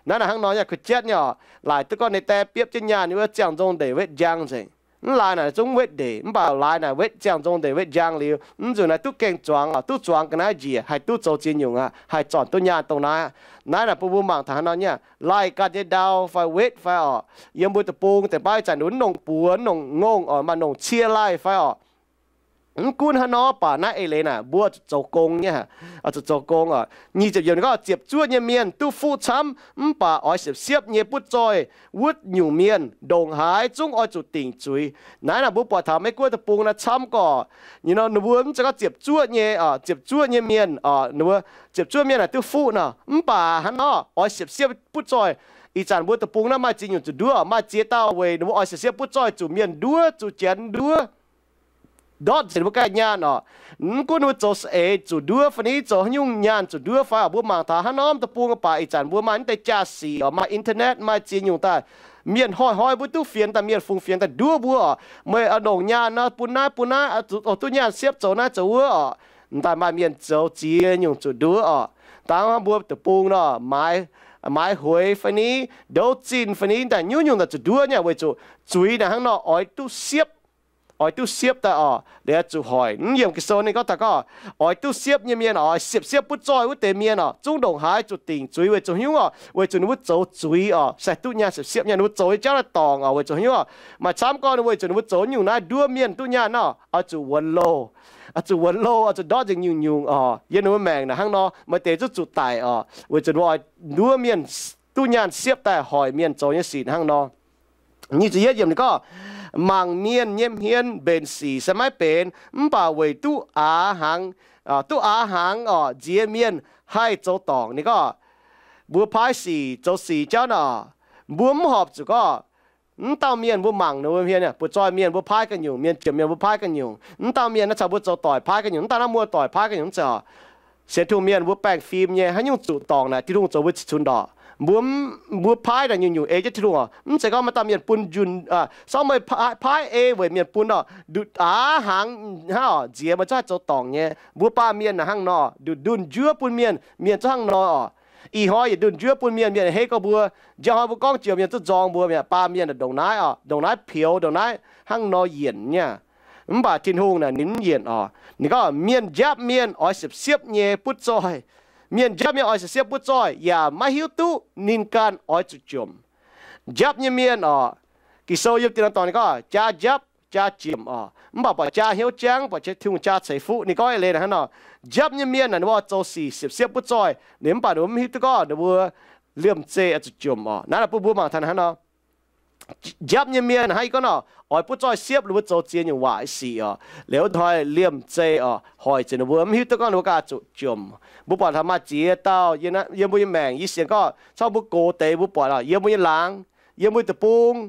Naaiv naaic hnangv nor nyei, kuh jatv nyei orqc, laaic duqv gorngv ninh die biepv jienv nyaanh wuov ziangh nzong ndeic wetv njang nzengc. Mv laaix naaic zungv wetv ndeic, mv baac laaix naaic wetv ziangh nzong ndeic wetv njang liuz, mv nzunc naaic duqv gaeng zuangx orqc, duqv zuangx ga'naaiv njiec, haih duqv zoux ziex nyungc aqv, haih zornc duqv nyaanh dongh naaiv aqv. Naaiv naaic bun mbuo mangc taux hnangv nor nyei, laih ganh nyei ndau fai wetv fai orqc, yiem mbuo deic-bung deix baav ih zanc nduqc nongh buoz, nongh ngongh orqc, maaih nongh cie laih fai orqc. Mv gunv hnangv nor baac naaiv eix leiz naaic mbuo zuqc zoux gong nyei, zuqc zoux gong orqc. Nyic ziepc yiemc ninh gorngv, Ziepc zuoqv nyei mienh duqv fuqv camv, mv baac oix siepv-siepv nyei butv zoih wuov nyungc mienh ndongc haaix zungv oix zuqc dingc zuiz. Naaiv naaic mbuo buatc taux Meiv-Guoqv deic-bung naaiv camv gorqv, ninh mbuo mv zeiz gorngv ziepc zuoqv nyei, ziepc zuoqv nyei mienh, ninh mbuo ziepc zuoqv mienh naaic duqv fuqv nor, mv baac hnangv nor oix siepv-siepv butv zoih. Ih zanc mbuo deic-bung naaiv maaih ziex nyungc zuqc nduov, maaih ziex dauh weic ninh mbuo oix siepv-siepv butv zoih zuqc mienh nduov, zuqc janx nduov, ndortv nzengc ninh mbuo ganh nyaanh orqc. Mv gunv ninh mbuo zoux saeng-eix zuqc nduov fai ni, zoux haaix nyungc nyaanh zuqc nduov fai orqc, mbuo mangc taux hnangv norm deic-bung baac ih zanc mbuo maaih naaiv deix jaa-sic orqc, maaih internet, maaih ziex nyungc daaih, mienh hnoi-hnoi mbuo duqv fienx daaih, mienh fungx fienx daaih nduov mbuo orqc. Meih oix longc nyaanh nor bun naaiv bun naaiv, oix duqv nyaanh siepv zoux naaiv zoux wuov orqc. M'daaih maaih mienh zoux ziex nyungc zuqc nduov orqc. Dangv mbuo deic-bung nor, maaiz hueix fai ni, ndouv zinh fai ni, m'daaih nyungc nyungc daaih zuqc nduov nyei weic zuqc zuiz naaic hnangv nor oix duqv siepv, oix duqv siepv daaih orqc, liuz zuqc hoic. Mv yiemc Ging-Sou ninh gorngv taux gorngv, oix duqv siepv nyei mienh oix siepv-siepv butv zoih wuov deix mienh orqc, zungv ndongc haaix zuqc dingc zuiz weic zuqc haaix nyungc orqc, weic zuqc ninh mbuo zoux zuiz orqc, sai duqv nyaanh siepv-siepv nyei, ninh mbuo zoux nyei jauv naaiv dorngc orqc, weic zuqc haaix nyungc orqc. Maaih camv gorngv ninh mbuo weic zuqc ninh mbuo zoux nyungc naaiv nduov mienh duqv nyaanh nor, oix zuqc wuonx loh, oix zuqc wuonx loh, oix zuqc ndortv nzengc nyungc-nyungc orqc. Yiem ninh mbuo maengc naaic hnangv nor, maaih deix zungv zuqc daic orqc, weic zuqc ninh mbuo oix nduov mienh duqv nyaanh siepv daaih hoic mienh zoux nyei sic hnangv nor. Nyic ziepc yietv yiemc ninh gorngv, Mangc mienh nyei hmien mbenc sic se maiv benx, mv baac weic duqv aax hnaangx, duqv aax hnaangx orqc, nziex mienh haih zoux dorngc. Ninh gorngv, mbuo paaiv sic zoux sic jauv nor, mbuo mv horpc zuqc gorngv, mv dauh mienh mbuo mangc ninh mbuo hmien, butv zoih mienh mbuo paaiv ganh nyungc, mienh jomc mienh mbuo paaiv ganh nyungc. Mv dauh mienh naaiv caux mbuo zoux doic paaiv ganh nyungc, mv dauh naaiv muoz-doic paaiv ganh nyungc, mv zeiz orqc. Sienx Tin-Hungh mienh mbuo baengh fim nyei, haaix nyungc zuqc dorngc naaic, Tin-Hungh zoux mbuo cunx ndorqc. Mbuo, mbuo paaiv naaic nyungc-nyungc ei jienv Tin-Hungh orqc. Mv zeiz gorngv maaih dauh mienh bun njunh, sorng meih paaiv ei weic mienh bun orqc, nduqc aax hnaangx hnangv orqc, nziex meih zungv haih zoux dorngc nyei. Mbuo baamh mienh naaic hnangv nor, nduqc ndunh njuov bun mienh, mienh zungv hnangv nor orqc. Ih hnoi yietc ndunh njuov bun mienh, mienh hei gorx mbuo. Njang hnoi mbuo gorngv joux mienh zungv nzorng mbuo mi'aqv. Baamh mienh ndongc naaiv orqc, ndongc naaiv pioux, ndongc naaiv hnangv nor yienc nyei. Mv baac Tin-Hungh naaic ninh mv yienc orqc. Ninh gorngv mienh njapv mienh oix siepv-siepv nyei butv zoih. Mienh njapv mienh oix siepv-siepv butv zoih yaac maiv hiuv duqv ninh ganh oix zuqc jomc. Njapv nyei mienh orqc, Ging-Sou yiem dien dorngx ninh gorngv jaa njapv jaa jomc orqc, mv baac buatc jaa hnyouv jangv, buatc Tin-Hungh jaa ceix fuqv. Ninh gorngv eix leiz naaic hnangv nor, njapv nyei mienh naaic ninh mbuo oix zoux sic siepv-siepv butv zoih, ninh mv baac ninh mbuo mv hiuv duqv gorngv ninh mbuo liemh zeih oix zuqc jomc orqc. Naaiv naaic bun mbuo mangc taux hnangv nor, njapv nyei mienh hnangv yie gorngv nor, oix butv zoih siepv ninh mbuo zoux ziex nyungc waaic sic orqc. Liuz hnoi liemh zeih orqc, hoic zuqc ninh mbuo mv hiuv duqv gorngv ninh mbuo ganh zuqc jomc. Mbuo buatc taux maaih ziex dauh yiem mbuo nyei maengc, yie sienx gorngv caux mbuo gox deix mbuo buatc orqc, yiem mbuo nyei laangz, yiem mbuo deic-bung,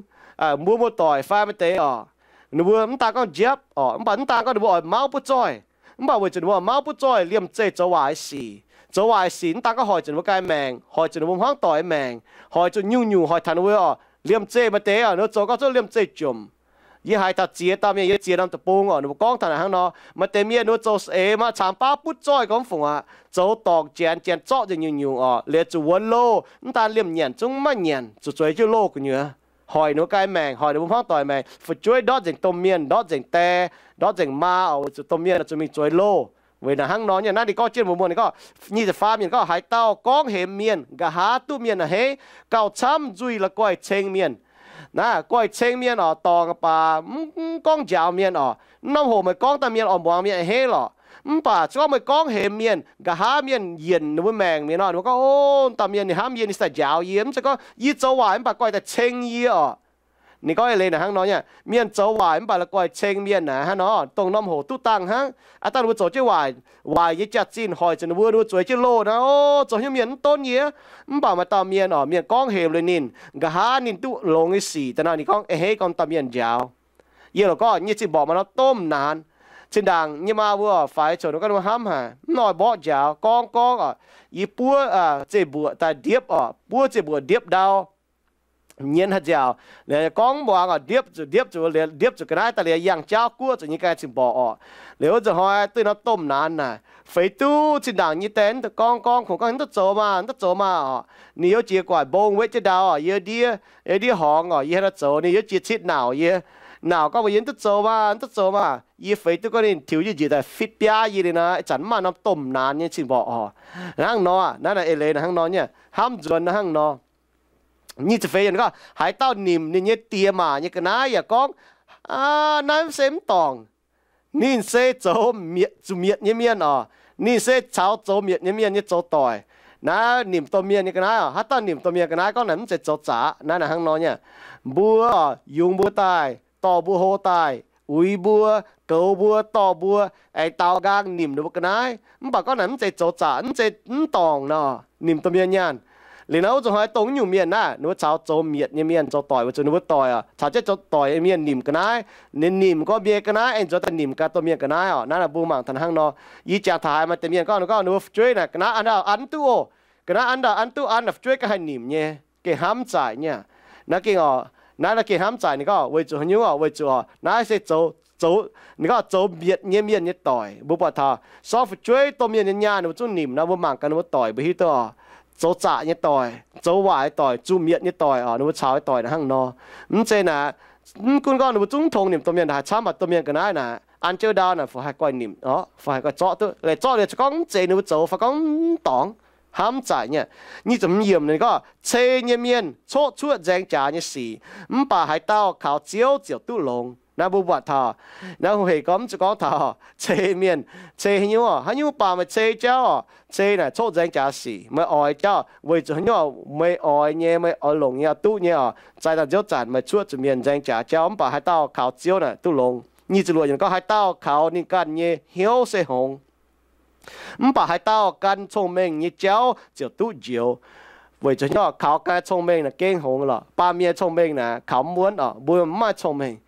mbuo muoz-doic fai maaih deix orqc, ninh mbuo mv daan gorngv njapv orqc, mv baac mv daan gorngv ninh mbuo oix mauv butv zoih. Mv baac weic zuqc ninh mbuo oix mauv butv zoih, liemh zeih zoux waaic sic. Zoux waaic sic mv daan gorngv hoic zuqc ninh mbuo ganh maengc, hoic zuqc ninh mbuo hmuangv doic maengc, hoic zuqc nyungc-nyungc, hoic taux ninh mbuo orqc, liemh zeih maaih deix orqc, ninh mbuo zoux gorngv zungv liemh zeih jomc. Yie haiz taux ziex dauh mienh, yiem ziex norm deic-bung orqc, ninh mbuo gorngv taux naaic hnangv nor, maaih deix mienh ninh mbuo zoux saeng-eix maaih caangx baav butv zoih gorngv fungc aqv, zoux dorngc janx, janx zorqv nzengc nyungc-nyungc orqc, liuz zuqc wuonx loh, mv daan liemh nyanc zungv maiv nyanc, zuqc zueiz jienv loh gu'nyuoz. Hoic ninh mbuo ganh maengc, hoic ninh mbuo hmuangv doic maengc, fu'jueiv ndortv nzengc domh mienh, ndortv nzengc die, ndortv nzengc maa orqc, weic zuqc domh mienh zuqc mingh zueiz loh. Weic naaic hnangv nor nyei naaiv ninh gorngv jienv mbuox mienh, ninh gorngv nyic ziepc faam mienh gorngv, haaix dauh gorngv hemx mienh, nqa'haav duqv mienh a'hneiv, gauh camv nzuih la'guaih ceng mienh. Naaiv guaih ceng mienh orqc, dorngc baac mv gorngv njaaux mienh orqc. Mv norm hoc meih gorngv daaih mienh oix muangx mienh a'hneiv lorqc. Mv baac se gorngv meih gorngv hemx mienh, nqa'haav mienh yienc ninh mbuo maengc mienh orqc, ninh mbuo gorngv, O, dauh mienh ninh hnamv yie, ninh sai njaaux yie, mv zeiz gorngv yie zoux waaic mv baac guaih daaih ceng yie orqc. Ninh gorngv eix leiz naaic hnangv nor nyei, mienh zoux waaic mv baac la'guaih ceng mienh naaic hnangv nor, dongh norm hoc duqv dangh hnangv. Aav dangh ninh mbuo zoux jienv waaic, waaic nyei jaax-zinh hoic zuqc ninh mbuo, ninh mbuo zueiz jienv loh naaic, o, zoux haaix nyungc mienh mv donv yie. Mv baac maaih dauh mienh oc, mienh gorngv hemx liuz ninh, nqa'haav ninh duqv longx nyei sic daaih nor, ninh gorngv eix heiv gorngv dauh mienh njaaux. Yie lorqc gorngv nyei zinh mborqc maaih norm domh naanx. Zinh ndaangc nyei maa mbuo oc, faix coc ninh gorngv ninh mbuo hnamv haic, mv oix mborqv njaaux, gorngv gorngv oc, yie buov zeih mbuoqc daaih ndiepv oc, buov zeih mbuoqc ndiepv ndau, nyienz haaix nziaauc, gorngv muangx oc, ndiepv zuqc, ndiepv zuqc, ndiepv zuqc ga'naaiv daaih liuz yangh jauv guoqv zuqc nyei ga'naaiv zinh mborqc oc. Liuz wuov nzunc hnoi duqv norm domh naanx naaic, feix duqv zinh ndaangc nyei die mv dungx gorngv gorngv kungx gorngv, mv dungx zoux maah, mv dungx zoux maah oc. Ninh youv jiex gu'nguaaic mbong wetv jienv ndau oc, yie ndiev, yie ndiev horngz oc, yie haaix nor zoux, ninh youv jiex citv nauc yie. Nauc gorngv mbuox yie, mv dungx zoux maah, mv dungx zoux maah. Yie feix duqv gorngv ninh tiux jienv njiec daaih fitv biaav yie liuz nor, ih zanc mv maaih norm domh naanx nyei zinh mborqc oc. Hnangv nor, naaiv naaic eix leiz naaic hnangv nor nyei, hnamv nzuonx naaiv hnangv nor. Nyic ziepc feix yiemc gorngv, haaix dauh nimc ninh nyei die maac nyei ga'naaiv yaac gorngv, Aa, naaiv se mv dorngc. Ninh se zoux mietc, zuqc mietc nyei mienh oc. Ninh se caux zoux mietc nyei mienh nyei zoux doic. Naaiv nimc domh mienh nyei ga'naaiv oc. Haaix dauh nimc domh mienh ga'naaiv gorngv naaic mv zeiz zoux zaqc. Naaiv naaic hnangv nor nyei. Mbuo oc, yungz mbuo daaih, dorh mbuo hlo daaih, uix mbuo, goux mbuo, dorh mbuo, aengx daaux nqaang nimc ninh mbuo ga'naaiv. Mv baac gorngv naaic mv zeiz zoux zaqc, mv zeiz mv dorngc nor, nimc domh mienh nyaanh. Liuz naaiv wuov nzunc hnoi dongh nyungc mienh naaiv, ninh mbuo caux zoux mietc nyei mienh zoux doic, weic zuqc ninh mbuo doic oc, caux jienv zoux doic nyei mienh nimc ga'naaiv. Ninh nimc gorngv mbuo nyei ga'naaiv, aengx nzuonx daaih nimc gaax domh mienh ga'naaiv oc. Naaiv naaic mbuo mangc taux hnangv nor. Yie jangx taux haaix maaih deix mienh gorngv, ninh gorngv ninh mbuo fu'jueiv naaic ga'naaiv an ndau an duqv oc. Ga'naaiv an ndau an duqv an, fu'jueiv ga'haih nimc nyei. Gengh hnamv zaaic nyei. Naaiv gengh oc, naaiv naaiv gengh hnamv zaaic. Ninh gorngv weic zuqc haaix nyungc oc? Weic zuqc naaiv se zoux, zoux, ninh gorngv zoux mietc nyei mienh nyei doic. Mbuo buatc taux sortv fu'jueiv domh mienh nyei nyaanh ninh mbuo zungv nimc nor, mbuo mangc gaax ninh mbuo doic mbuo hiuv duqv oc. Zoux zaqc nyei doic, zoux waaic nyei doic, zuqc mietc nyei doic oc, ninh mbuo caux nyei doic naaic hnangv nor. Mv zeiz naaic, mv gunv gorngv ninh mbuo zungv tongx nimc domh mienh, haaix camv maaih domh mienh ga'naaiv naaic, an jienv ndau naaic fungc haih guaih nimc oc, fungc haih guaih zorqv duqv, leih zorqv liuz gorngv mv zeiz ninh mbuo zoux fai gorngv mv dorngc, hnamv zaaic nyei. Nyic ziepc hmz yiemc ninh gorngv, cei nyei mienh coqv cuoqv nzaeng jaax nyei sic, mv baac haaix dauh kaux Ziouv ziouc duqv longx. Naaiv mbuo buatc taux, naaiv hungh hec gorngv mv zuqc gorngv taux cei mienh, cei haaix nyungc oc, haaix nyungc baac meih cei jauv oc. Cei naaic coqv nzaeng jaax sic, meih oix jauv weic zuqc haaix nyungc oc? Meih oix nyei, meih oix longc nyei, oix duqv nyei oc, zaaix daaih nziouv zanc meih cuoqv zuqc mienh nzaeng jaax jauv, mv baac haaix dauh kaux Ziouv naaic duqv longx. Nyic ziepc luoqc yiemc gorngv, haaix dauh kaux ninh ganh nyei hnyouv se hngongx, mv baac haaix dauh gan cong-mengh nyei jauv ziouc duqv njoux. Weic zuqc haaix nyungc oc? Kaux ganh cong-mengh naaic gengh hngongx lorqc. Baamh mienh cong-mengh naaic kaux mv wuonv oc, mbuo mv maaih cong-mengh.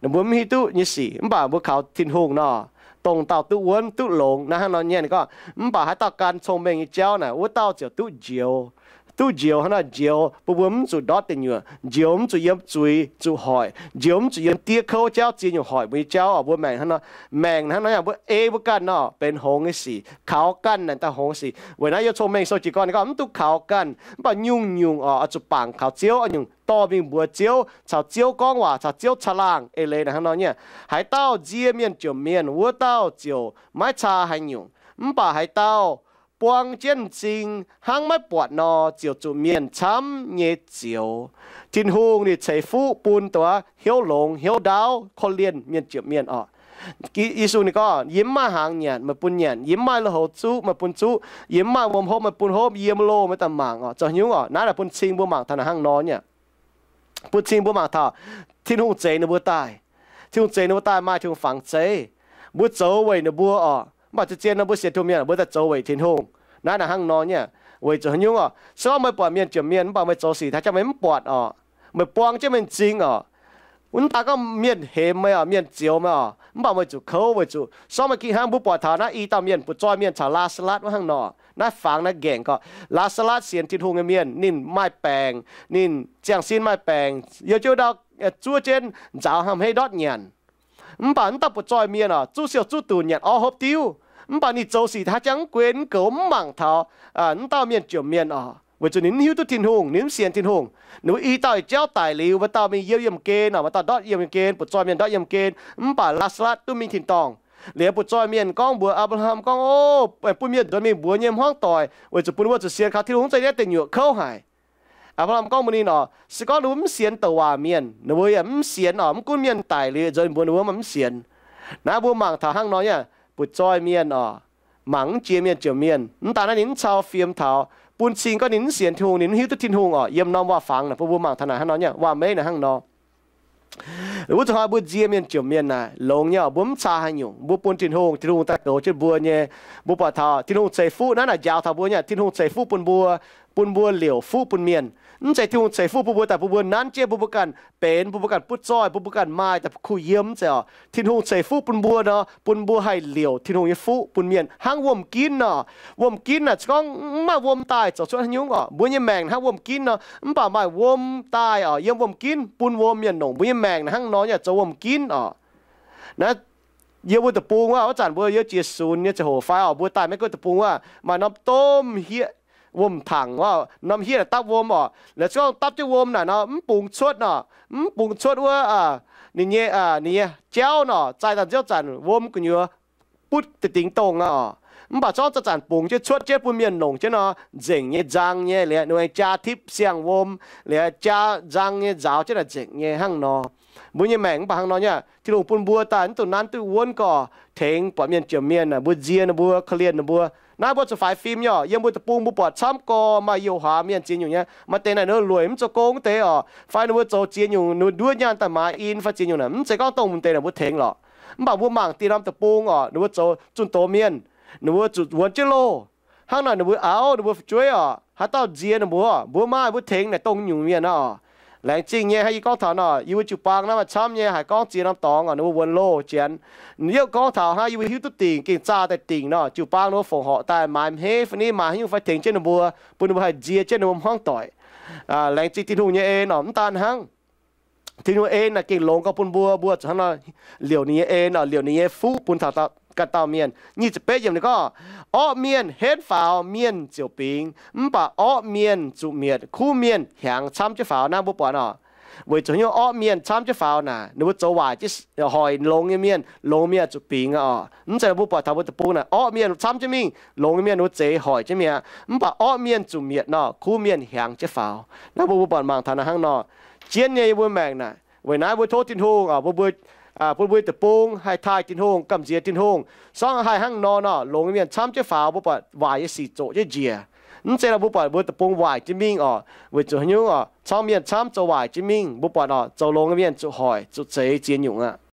Mbuo mv hiuv duqv nyei sic, mv baac mbuo kaux Tin-Hungh nor, dongh dauh duqv wuonv duqv longx. Naaiv hnangv nor nyei ninh gorngv, mv baac haaix dauh gan cong-mengh nyei jauv naaic, wuov dauh ziouc duqv njoux. Duqv njoux hnangv naaiv njoux, bun mbuo mv zuqc ndortv deic nyuoqc, njoux mv zuqc yiem zuiz zuqc hoic, njoux mv zuqc yiem diev kouv jauv ziex nyungc hoic mbuo nyei jauv oc. Mbuo maengc hnangv nor, maengc hnangv nor yaac mbuo ei mbuo ganh nor benx hngongx nyei sic, kaux ganh naaic daaih hngongx sic. Weic naaiv yiem cong-mengh sou jiez gorn ninh gorngv mv dungx kaux ganh, mv baac nyungc-nyungc oc oix zuqc bangc kaux Ziouv, oix nyungc dorh mingh mbuox Ziouv, caux Ziouv gorngv waac, caux Ziouv caangh laangh. Eix leiz naaic hnangv nor nyei, haaix dauh nzie mienh jomc mienh, wuov dauh ziouc maiv caa haaix nyungc. Mv baac haaix dauh buang jienv m'zing hnangv maiv buatc nor, ziouc zuqc mienh camv nyei zioux. Tin-Hungh ninh ceix fuqv bun dongh hnyouv longx hnyouv ndaauv korv-lienh mienh jomc mienh oc. Yesu ninh gorngv, yie mv maaih hnaangx nyanc meih bun nyanc, yie mv maaih lui-houx zuqv meih bun zuqv, yie mv maaih wuom hopv meih bun hopv, yie yiem loh meih daaih mangc oc. Zoux haaix nyungc oc? Naaiv naaic bun cing mbuo mangc taux naaic hnangv nor nyei. Bun cing mbuo mangc taux Tin-Hungh zeix ninh mbuo daaih. Tin-Hungh zeix ninh mbuo daaih maaih Tin-Hungh fangx zeiv. Mbuo zoux weic ninh mbuo oc, mv baac zien-zien nor mbuo sienx Tin-Hungh mienh mbuo daaih zoux weic Tin-Hungh. Naaiv naaic hnangv nor nyei. Weic zuqc haaix nyungc oc? Se gorngv meih buatc mienh jomc mienh mv baac meih zoux sic haaix jangx meih mv buatc oc, meih buang jienv mingh m'zing oc, wuov daaih gorngv mienh hemx meih oc, mienh zioux meih oc, mv baac meih zuqc kouv weic zuqc se gorngv meih gengh hnangv mbuo buatc taux naaiv i dauh mienh butv-zoih mienh caux Laa^saa^latv wuov hnangv nor. Naaiv fangx naaiv nqaengc gorqv, Laa^saa^latv sienx Tin-Hungh nyei mienh, ninh maaih baengc, ninh ziangh sin maaih baengc, youh jienv ndau zuov jienv nzaaux hnangv hmeiv ndortv nyanc. Mv baac wuov dauh butv-zoih mienh oc, zuqv siouh zuqv dunc nyanc orv hopv diuv. Mv baac ninh zoux sic haaix jangx mv guen mv goux mv mangc taux wuov dauh mienh jomc mienh oc, weic zuqc ninh mv hiuv duqv Tin-Hungh, ninh mv sienx Tin-Hungh. Ninh mbuo i dauh yietc jauv daic liuz, wuov dauh mingh yiem yiemh gen oc, wuov dauh ndortv yiemh gen, butv-zoih mienh ndortv yiemh gen. Mv baac Laa^saa^latv duqv mingh tin-dorngh. Liuz butv-zoih mienh gorngv mbuox Apc^laa^ham gorngv, O, bun mienh nzuonx mingh mbuox nyei hmuangv doic, weic zuqc bun mbuo zuqc sienx kaux Tin-Hungh, mv zeiz naaiv deic nyuoqc kouv haic. Apc^laa^ham gorngv mbuox ninh oc, se gorngv ninh mbuo mv sienx douc waac mienh, ninh mbuo yaac mv sienx oc, mv gunv mienh daic liuz nzuonx mbuox ninh mbuo mv sienx. Naaiv mbuo mangc taux hnangv nor nyei, butv-zoih mienh oc, mangc mv jiex mienh jomc mienh. Mv daaih naaiv ninh mv cau fiem taux, bun cing gorngv ninh mv sienx Tin-Hungh, ninh mv hiuv duqv Tin-Hungh oc. Yiem norm waac-fangx naaic bun mbuo mangc taux naaic hnangv nor nyei, waac-meiv naaic hnangv nor. Wuov zuqc hnoi mbuo nzie mienh jomc mienh naaic longx nyei oc. Mbuo mv caa haaix nyungc, mbuo bun Tin-Hungh, Tin-Hungh daaih goux jienv mbuo nyei. Mbuo buatc taux Tin-Hungh ceix fuqv naaiv naaic njaaux taux mbuo nyei. Tin-Hungh ceix fuqv bun mbuo, bun mbuo liouc fuqv bun mienh. Mv zeiz Tin-Hungh ceix fuqv bun mbuo daaih bun mbuo nanv jienv, bun mbuo ganh benx, bun mbuo ganh butv zoih, bun mbuo ganh maaih daaih kuh yiem, mv zeiz oc. Tin-Hungh ceix fuqv bun mbuo nor, bun mbuo haih liouc Tin-Hungh nyei fuqv bun mienh hnangv wuom-ginv nor. Wuom-ginv naaic se gorngv mv maaih wuom daaih zoux cuotv haaix nyungc oc. Mbuo nyei maengc hnangv wuom-ginv nor, mv baac maaih wuom daaih oc, yiem wuom-ginv bun wuom mienh nongc. Mbuo nyei maengc naaic hnangv nor nyei zoux wuom-ginv oc. Naaiv yiem mbuo deic-bung wuov, wuov zanc mbuo yiem jiex sunx nyei ziangh hoc fai oc, mbuo daaih Meiv Guoqv deic-bung wuov, maaih norm domh hieqv wuom-tangc wuov, norm hieqv naaic dapv wuom oc. Laaix se gorngv dapv jienv wuom naaic nor mv bungx cuotv nor, mv bungx cuotv wuov, ninh nyei, ninh nyei jauv nor, zaih daaih nziouv zanc wuom gu'nyuoz butv deix dingx dongh aqv oc. Mv baac zorngv zanc-zanc bungx jienv cuotv jienv bun mienh longc jienv nor, nzengc nyei, nzang nyei, liuz jaa tipv siang-wuom, liuz jaa nzang nyei, nzaaux jienv naaic nzengc nyei hnangv nor. Mbuo nyei maengc mv baac hnangv nor nyei. Tin-Hungh bun mbuo daaih mv dungx nanv duqv wuonv gorx tengx buatc mienh jomc mienh, mbuo nzie ninh mbuo, korv-lienh ninh mbuo. Naaiv mbuo zuqc faix fim nyei oc. Yiem mbuo deic-bung mbuo buatc camv gorx maaih youh hlaax mienh ziex nyungc nyei. Maaih deix naaic ninh lueic mv zoux gong wuov deix oc, fai ninh mbuo zoux ziex nyungc, ninh mbuo nduov nyaanh daaih maaiz in fai ziex nyungc naaic, mv zeiz gorngv dongh mbuo deix naaic mbuo tengx lorqc. Mv baac mbuo mangc dieh norm deic-bung oc, ninh mbuo zoux zunh doz mienh, ninh mbuo zuqc wuonx jienv loh. Hnangv naaic ninh mbuo auv, ninh mbuo fu'jueiv oc, haaix dauh nziex ninh mbuo, mbuo maaih mbuo tengx naaic dongh nyungc mienh oc. Laengz zingh nyei hnangv yie gorngv taux nor, yie mbuo jiu-baang naaiv maaih camv nyei, haiz gorngv ziex norm dorngx oc, ninh mbuo wuonx loh janx. Ninh yietv gorngv taux hnangv yie mbuo hiuv duqv dingc, gengh zaah daaih dingc nor, jiu-baang ninh mbuo fongc horc daaih maaiz hmeiv fai ni, maaiz haaix nyungc fai tengx jienv ninh mbuo, bun ninh mbuo haih nzie jienv ninh mbuo hmuangv doic. Laengz zingh Tin-Hungh nyei en oc. Mv daan hnangv, Tin-Hungh en naaic gengh longx gauh bun mbuo, mbuo zuqc hnangv nor liouc ninh nyei en oc, liouc ninh nyei fuqv bun taux ganh dauh mienh. Nyic ziepc betv yiemc ninh gorngv, orqv mienh henv faaux, mienh ziouc bingx, mv baac orqv mienh zuqc mietc, kuv mienh hiaangx camv jienv faaux. Naaiv mbuo buatc oc, weic zuqc haaix nyungc orqv mienh camv jienv faaux naaic, ninh mbuo zoux waaic jienv hoic longx nyei mienh, longx mienh zuqc bingx aqv oc. Mv zeiz mbuo buatc taux mbuo deic-bung naaic orqv mienh camv jienv mingh, longx nyei mienh ninh mbuo zeix hoic jienv mi'aqv. Mv baac orqv mienh zuqc mietc nor, kuv mienh hiaangx jienv faaux. Naaiv mbuo mbuo buatc mangc taux naaiv hnangv nor, zien nyei yiem mbuo maengc naaic. Weic naaiv mbuo tov Tin-Hungh oc, mbuo mbuo, bun mbuo nyei deic-bung haih taaih Tin-Hungh, gamh nziex Tin-Hungh. Sorng haih hnangv nor nor, longx nyei mienh camv jienv faaux, mbuo buatc waaic nyei sic zoqc jienv njiec. Mv zeiz nor mbuo buatc mbuo deic-bung waaic jienv mingh oc, weic zuqc haaix nyungc oc, camv mienh camv zoux waaic jienv mingh, mbuo buatc oc, zoux longx nyei mienh zuqc hoic zuqc zeix ziex nyungc aqv.